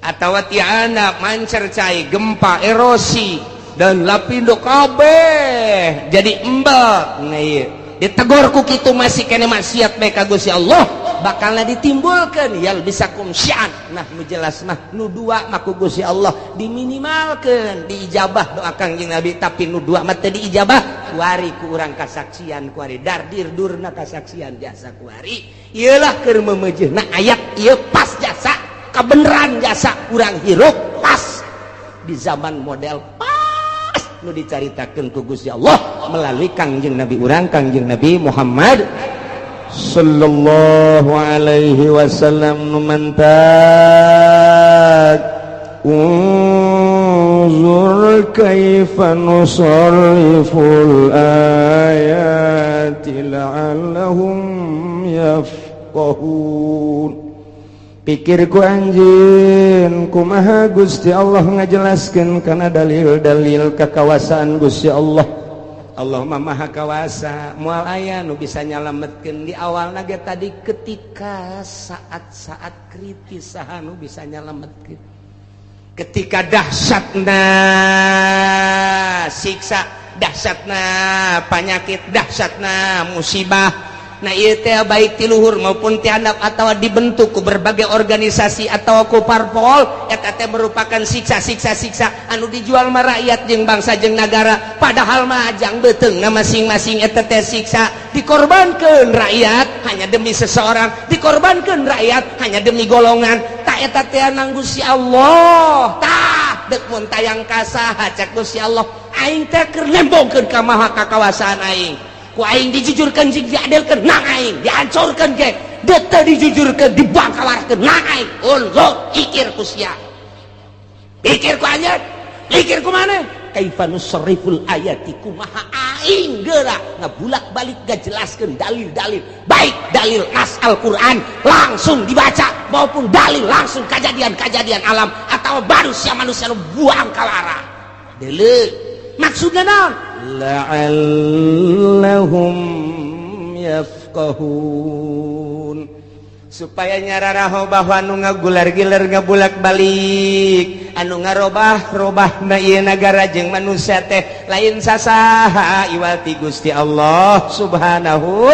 atawa tiana mancer cai gempa erosi dan lapindo kabeh jadi embel. Nah ieu ditegor ku kitu masih kene maksiat bae ka Gusti Allah bakalna ditimbulkeun yal bisakum sya'an. Nah nu jelas mah nu dua mah ku Gusti Allah diminimalkeun diijabah doa Kangjeng Nabi tapi nu dua mah teu diijabah kuari ku urang kasaksian kuari dardir durna kasaksian jasa kuari ieulah keur memeujeuhna ayat ieu pas jasa kabeneran jasa urang hirup pas di zaman model pas nu dicaritakeun ku Gusti Allah melalui Kangjeng Nabi urang Kangjeng Nabi Muhammad sallallahu alaihi wasallam. Nu mantak unzur kaifa nusarriful ayati la'allahum yafqahun. Pikirku anjeun kumaha Gusti Allah ngajelaskeun kana dalil-dalil kekawasaan Gusti Allah. Allah mah maha kawasa moal aya nu bisa nyalametkeun di awalna ge tadi ketika saat-saat kritis saha nu bisa nyalametkeun ketika dahsyatna siksa dahsyatna panyakit dahsyatna musibah Nah, ieu teh baik ti luhur maupun ti handap atau dibentuk ku berbagai organisasi atau ku parpol, eta teh merupakan siksa-siksa siksa anu dijual mah rakyat jeung bangsa jeung nagara, padahal mah jang beuteungna masing-masing. Eta teh siksa, dikorbankeun rakyat hanya demi seseorang, dikorbankeun rakyat hanya demi golongan. Tak, eta teh nang Gusti Allah. Tah, deuk mun tayang ka saha? Cek Gusti Allah, aing teh keur nembongkeun ka maha kakawasaan aing. Ku aing dijujurkeun jeung diadilkeun nang aing, dihancurkeun ge deuk teu dijujurkeun, dibangkawarkeun nang aing. Unzur, pikir ku sia, pikir ku anjeun, pikir ku maneh. Kaifa nusarriful ayati, kumaha aing geura ngabulak-balik ngajelaskeun dalil-dalil, baik dalil nas Al-Qur'an langsung dibaca maupun dalil langsung kejadian-kejadian alam atau manusia-manusia nu buang kalara. Deuleu, maksudna naon? La'allahum yafqahun, supaya nyararaho bahwa anu ngagular-giler, ngabulak-balik, anu ngarobah-robah na ieu nagara jeung manusia teh lain sasaha iwal ti Gusti Allah Subhanahu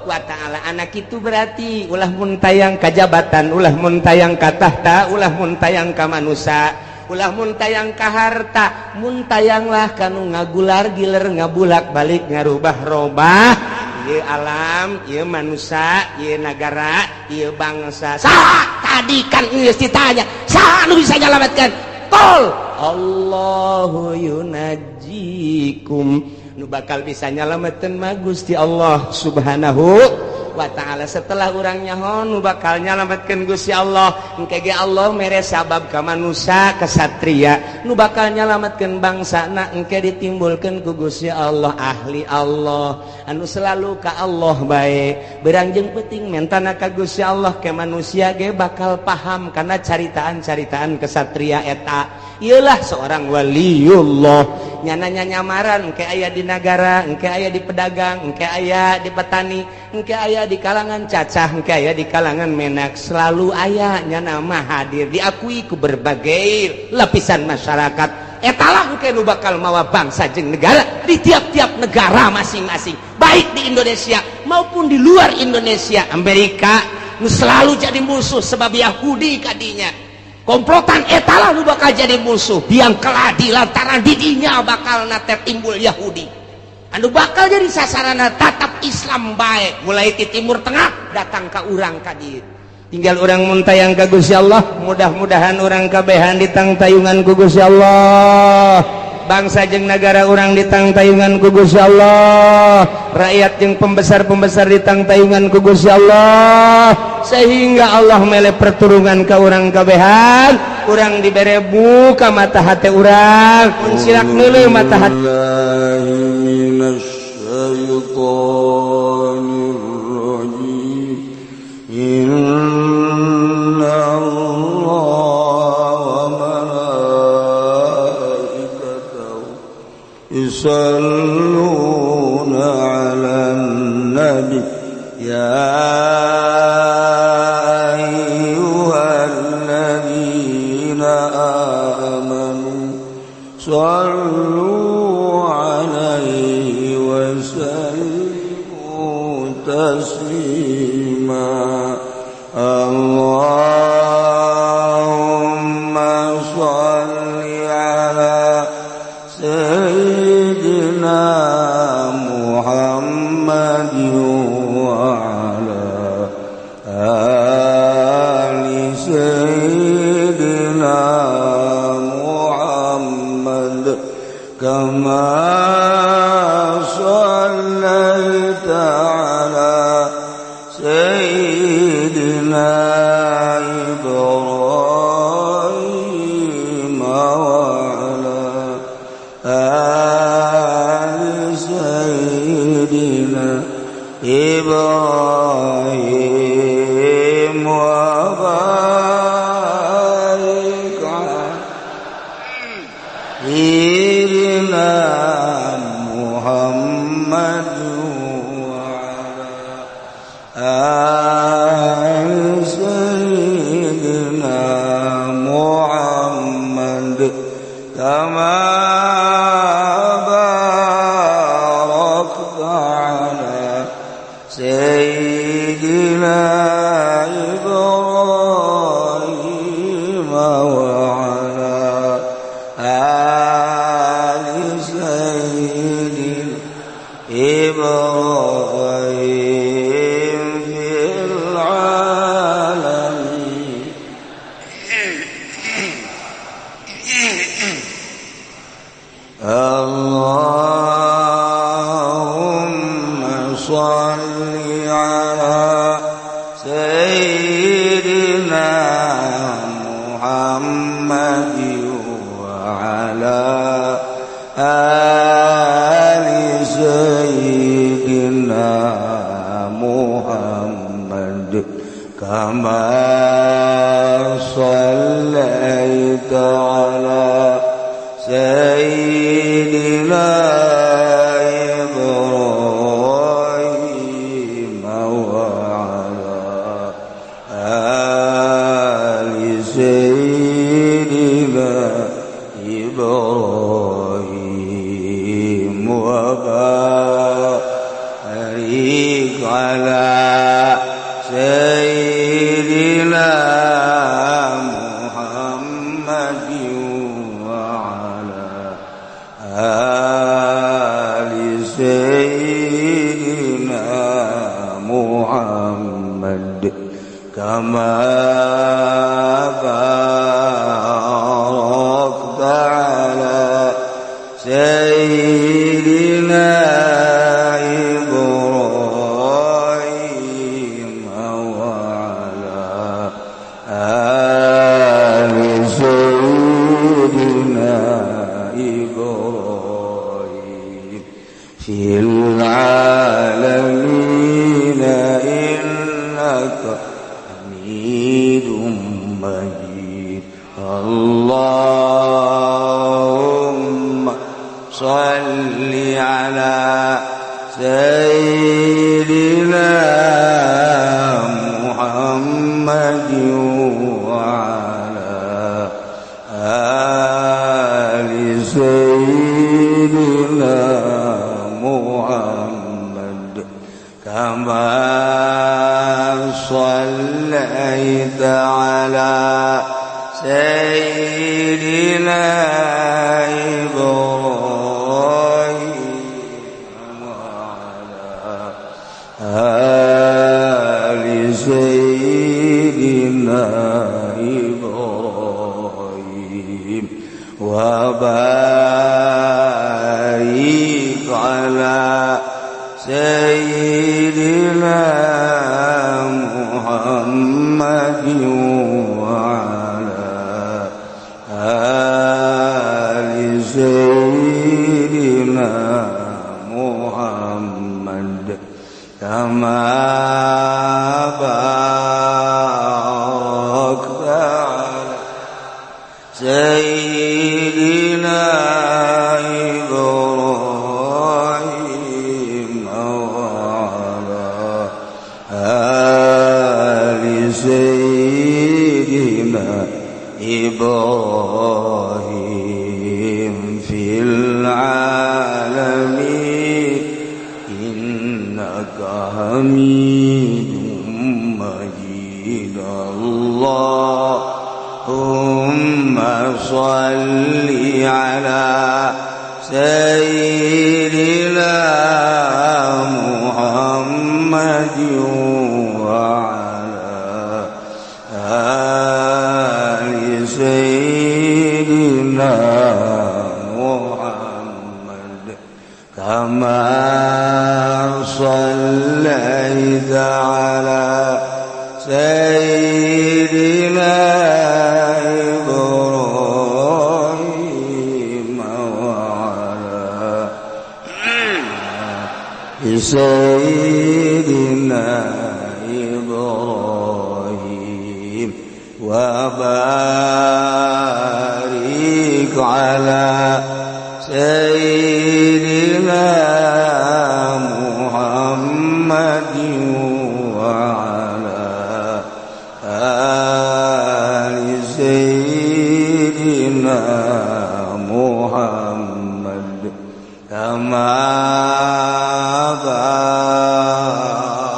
wa ta'ala. Anak itu berarti ulah muntayang ka jabatan, ulah muntayang ka tahta, ulah muntayang ka manusia, ulah muntayang ka harta, muntayanglah kanu ngagular giler, ngabulak balik, ngarubah-robah ieu alam, ieu manusia, ieu nagara, ieu bangsa. Saha tadi kan geus ditanya, saha anu bisa nyalametkeun? Qul Allahu yunajjikum. Nu bakal bisa nyalametkeun mah Gusti Allah Subhanahu wa ta'ala. Setelah urang nyaho nu bakal nyalametkeun Gusti Allah, engke ge Allah mere sabab ka manusia kesatria nu bakal nyalametkeun bangsana. Engke ditimbulkeun ku Gusti Allah ahli Allah anu selalu ka Allah bae, berang jeung penting mentana ka Gusti Allah, ke manusia ge bakal paham karena caritaan-caritaan kesatria eta. Iyalah seorang waliullah, nyananya nyamaran, engke aya di nagara, engke aya di pedagang, engke aya di petani, engke aya di kalangan cacah, engke aya di kalangan menak, selalu aya nyana mah hadir, diakui ku berbagai lapisan masyarakat. Etalah engke nu bakal mawa bangsa jeung negara di tiap-tiap negara masing-masing, baik di Indonesia maupun di luar Indonesia. Amerika nu selalu jadi musuh sebab Yahudi kadinya komplotan, etalah nu bakal jadi musuh biang keladi, lantaran didinya bakal nate timbul Yahudi anu bakal jadi sasaran tatap Islam baik, mulai di Timur Tengah datang ke urang ka dieu. Tinggal urang muntayang ka Gusti Allah. Mudah-mudahan urang kabehan ditangtayungan ku Gusti Allah, bangsa jeung negara urang ditangtayungan ku Gusti Allah, rakyat jeung pembesar-pembesar ditangtayungan ku Gusti Allah, sehingga Allah mele perturungan ka urang kabehan. Urang dibere buka mata hati urang, silak neuleuh mata hati. من الشيطان الرجيم. إن الله وملائكته يصلون على النبي يا أيها الذين آمنوا صلوا عليه وسلموا تسليما. اللهم صل على سيدنا محمد وعلى آل سيدنا محمد كما صليت على سيدنا إبراهيم وعلى آل سيدنا إبراهيم وبارك على سيدنا محمد وعلى آل سيدنا محمد كما باركت على سيدنا إبراهيم وعلى آل سيدنا إبراهيم في العالمين. اللهم صل على سيدنا محمد وعلى آل سيدنا محمد كما صليت على سيدنا إبراهيم وعلى آل سيدنا إبراهيم وبارك على سيدنا محمد وعلى آل سيدنا محمد كما باركت على سيدنا إبراهيم وعلى آل سيدنا إبراهيم في العالمين إنك حميد مجيد. اللهم صل على سيدنا محمد وعلى آل سيدنا محمد كما صليت على سيدنا إبراهيم وعلى آل سيدنا إبراهيم وبارك على سيدنا محمد وعلى آل سيدنا محمد كما باركت على سيدنا إبراهيم وعلى آل سيدنا إبراهيم في العالمين إنك حميد مجيد. اللهم صل على سيدنا محمد وعلى آل سيدنا محمد كما صليت على سيدنا إبراهيم وعلى سيدنا إبراهيم وبارك على سيدنا محمد وعلى آل سيدنا محمد كما باركت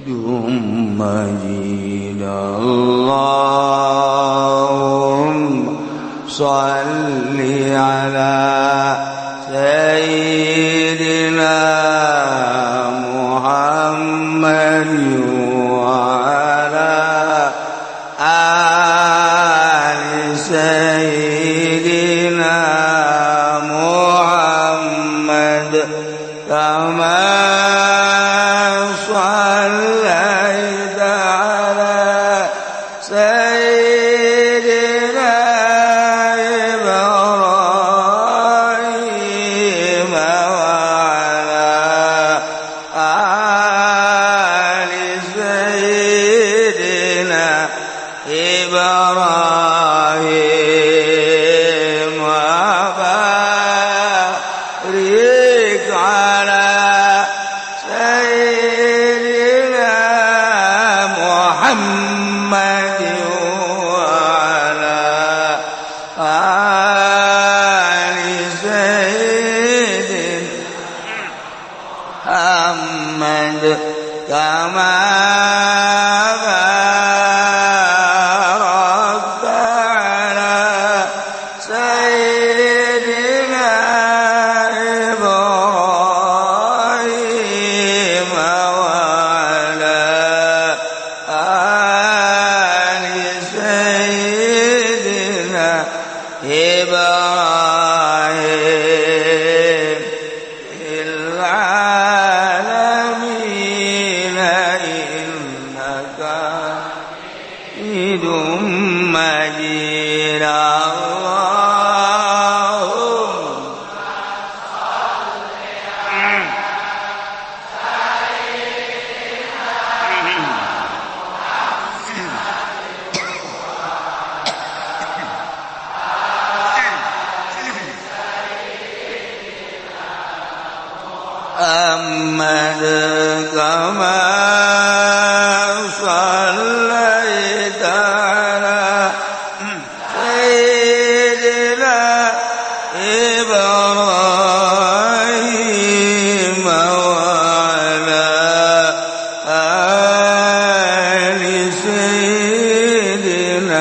Majid. Allahumma shalli ala sayyidina Muhammad wa ala ali sayyidina Muhammad kama shallaita ala sayyidina Ibrahim wa ala ali sayyidina Ibrahim wa barik ala sayyidina Muhammad wa ala ali sayyidina Muhammad kama barakta ala sayyidina Ibrahim wa ala ali sayyidina Ibrahim fil alamin innaka Hamidum Majid. Allahumma Muhammad kama shallaita ala sayyidina Ibrahim wa ala ali sayyidina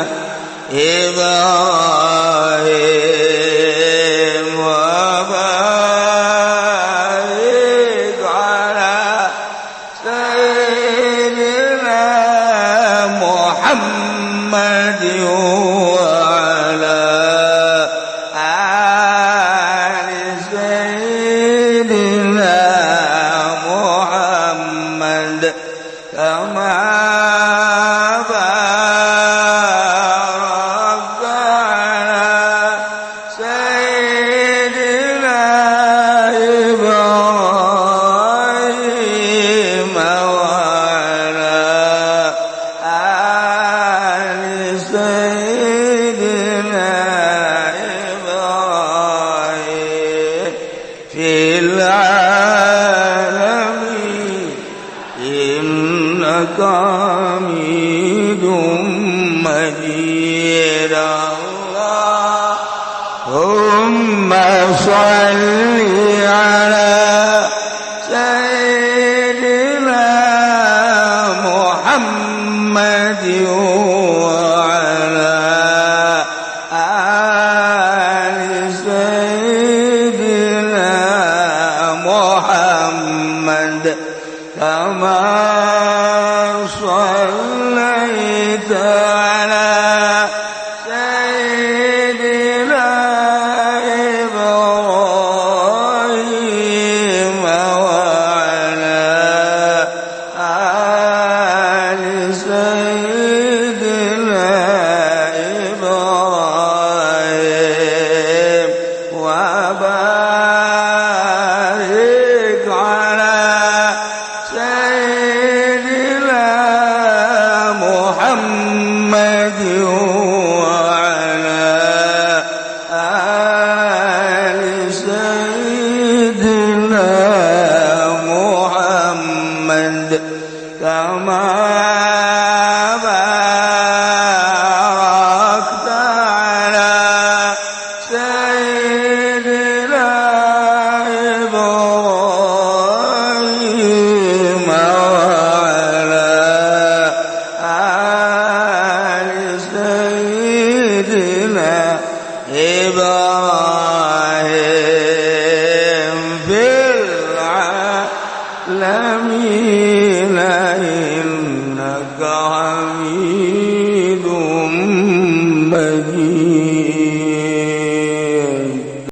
Ibrahim wa barik ala sayyidina Muhammad wa ala ali sayyidina Muhammad kama barakta ala sayyidina Ibrahim wa ala ali sayyidina Ibrahim fil alamin innaka Hamidum Majid. Allahumma shalli ala sayyidina Muhammad wa ala ali sayyidina Muhammad kama shallaita ala sayyidina Ibrahim wa ala ali sayyidina Ibrahim wa barik ala sayyidina Muhammad wa ala ali sayyidina Muhammad kama barakta ala sayyidina Ibrahim wa ala العالمين إنك حميد.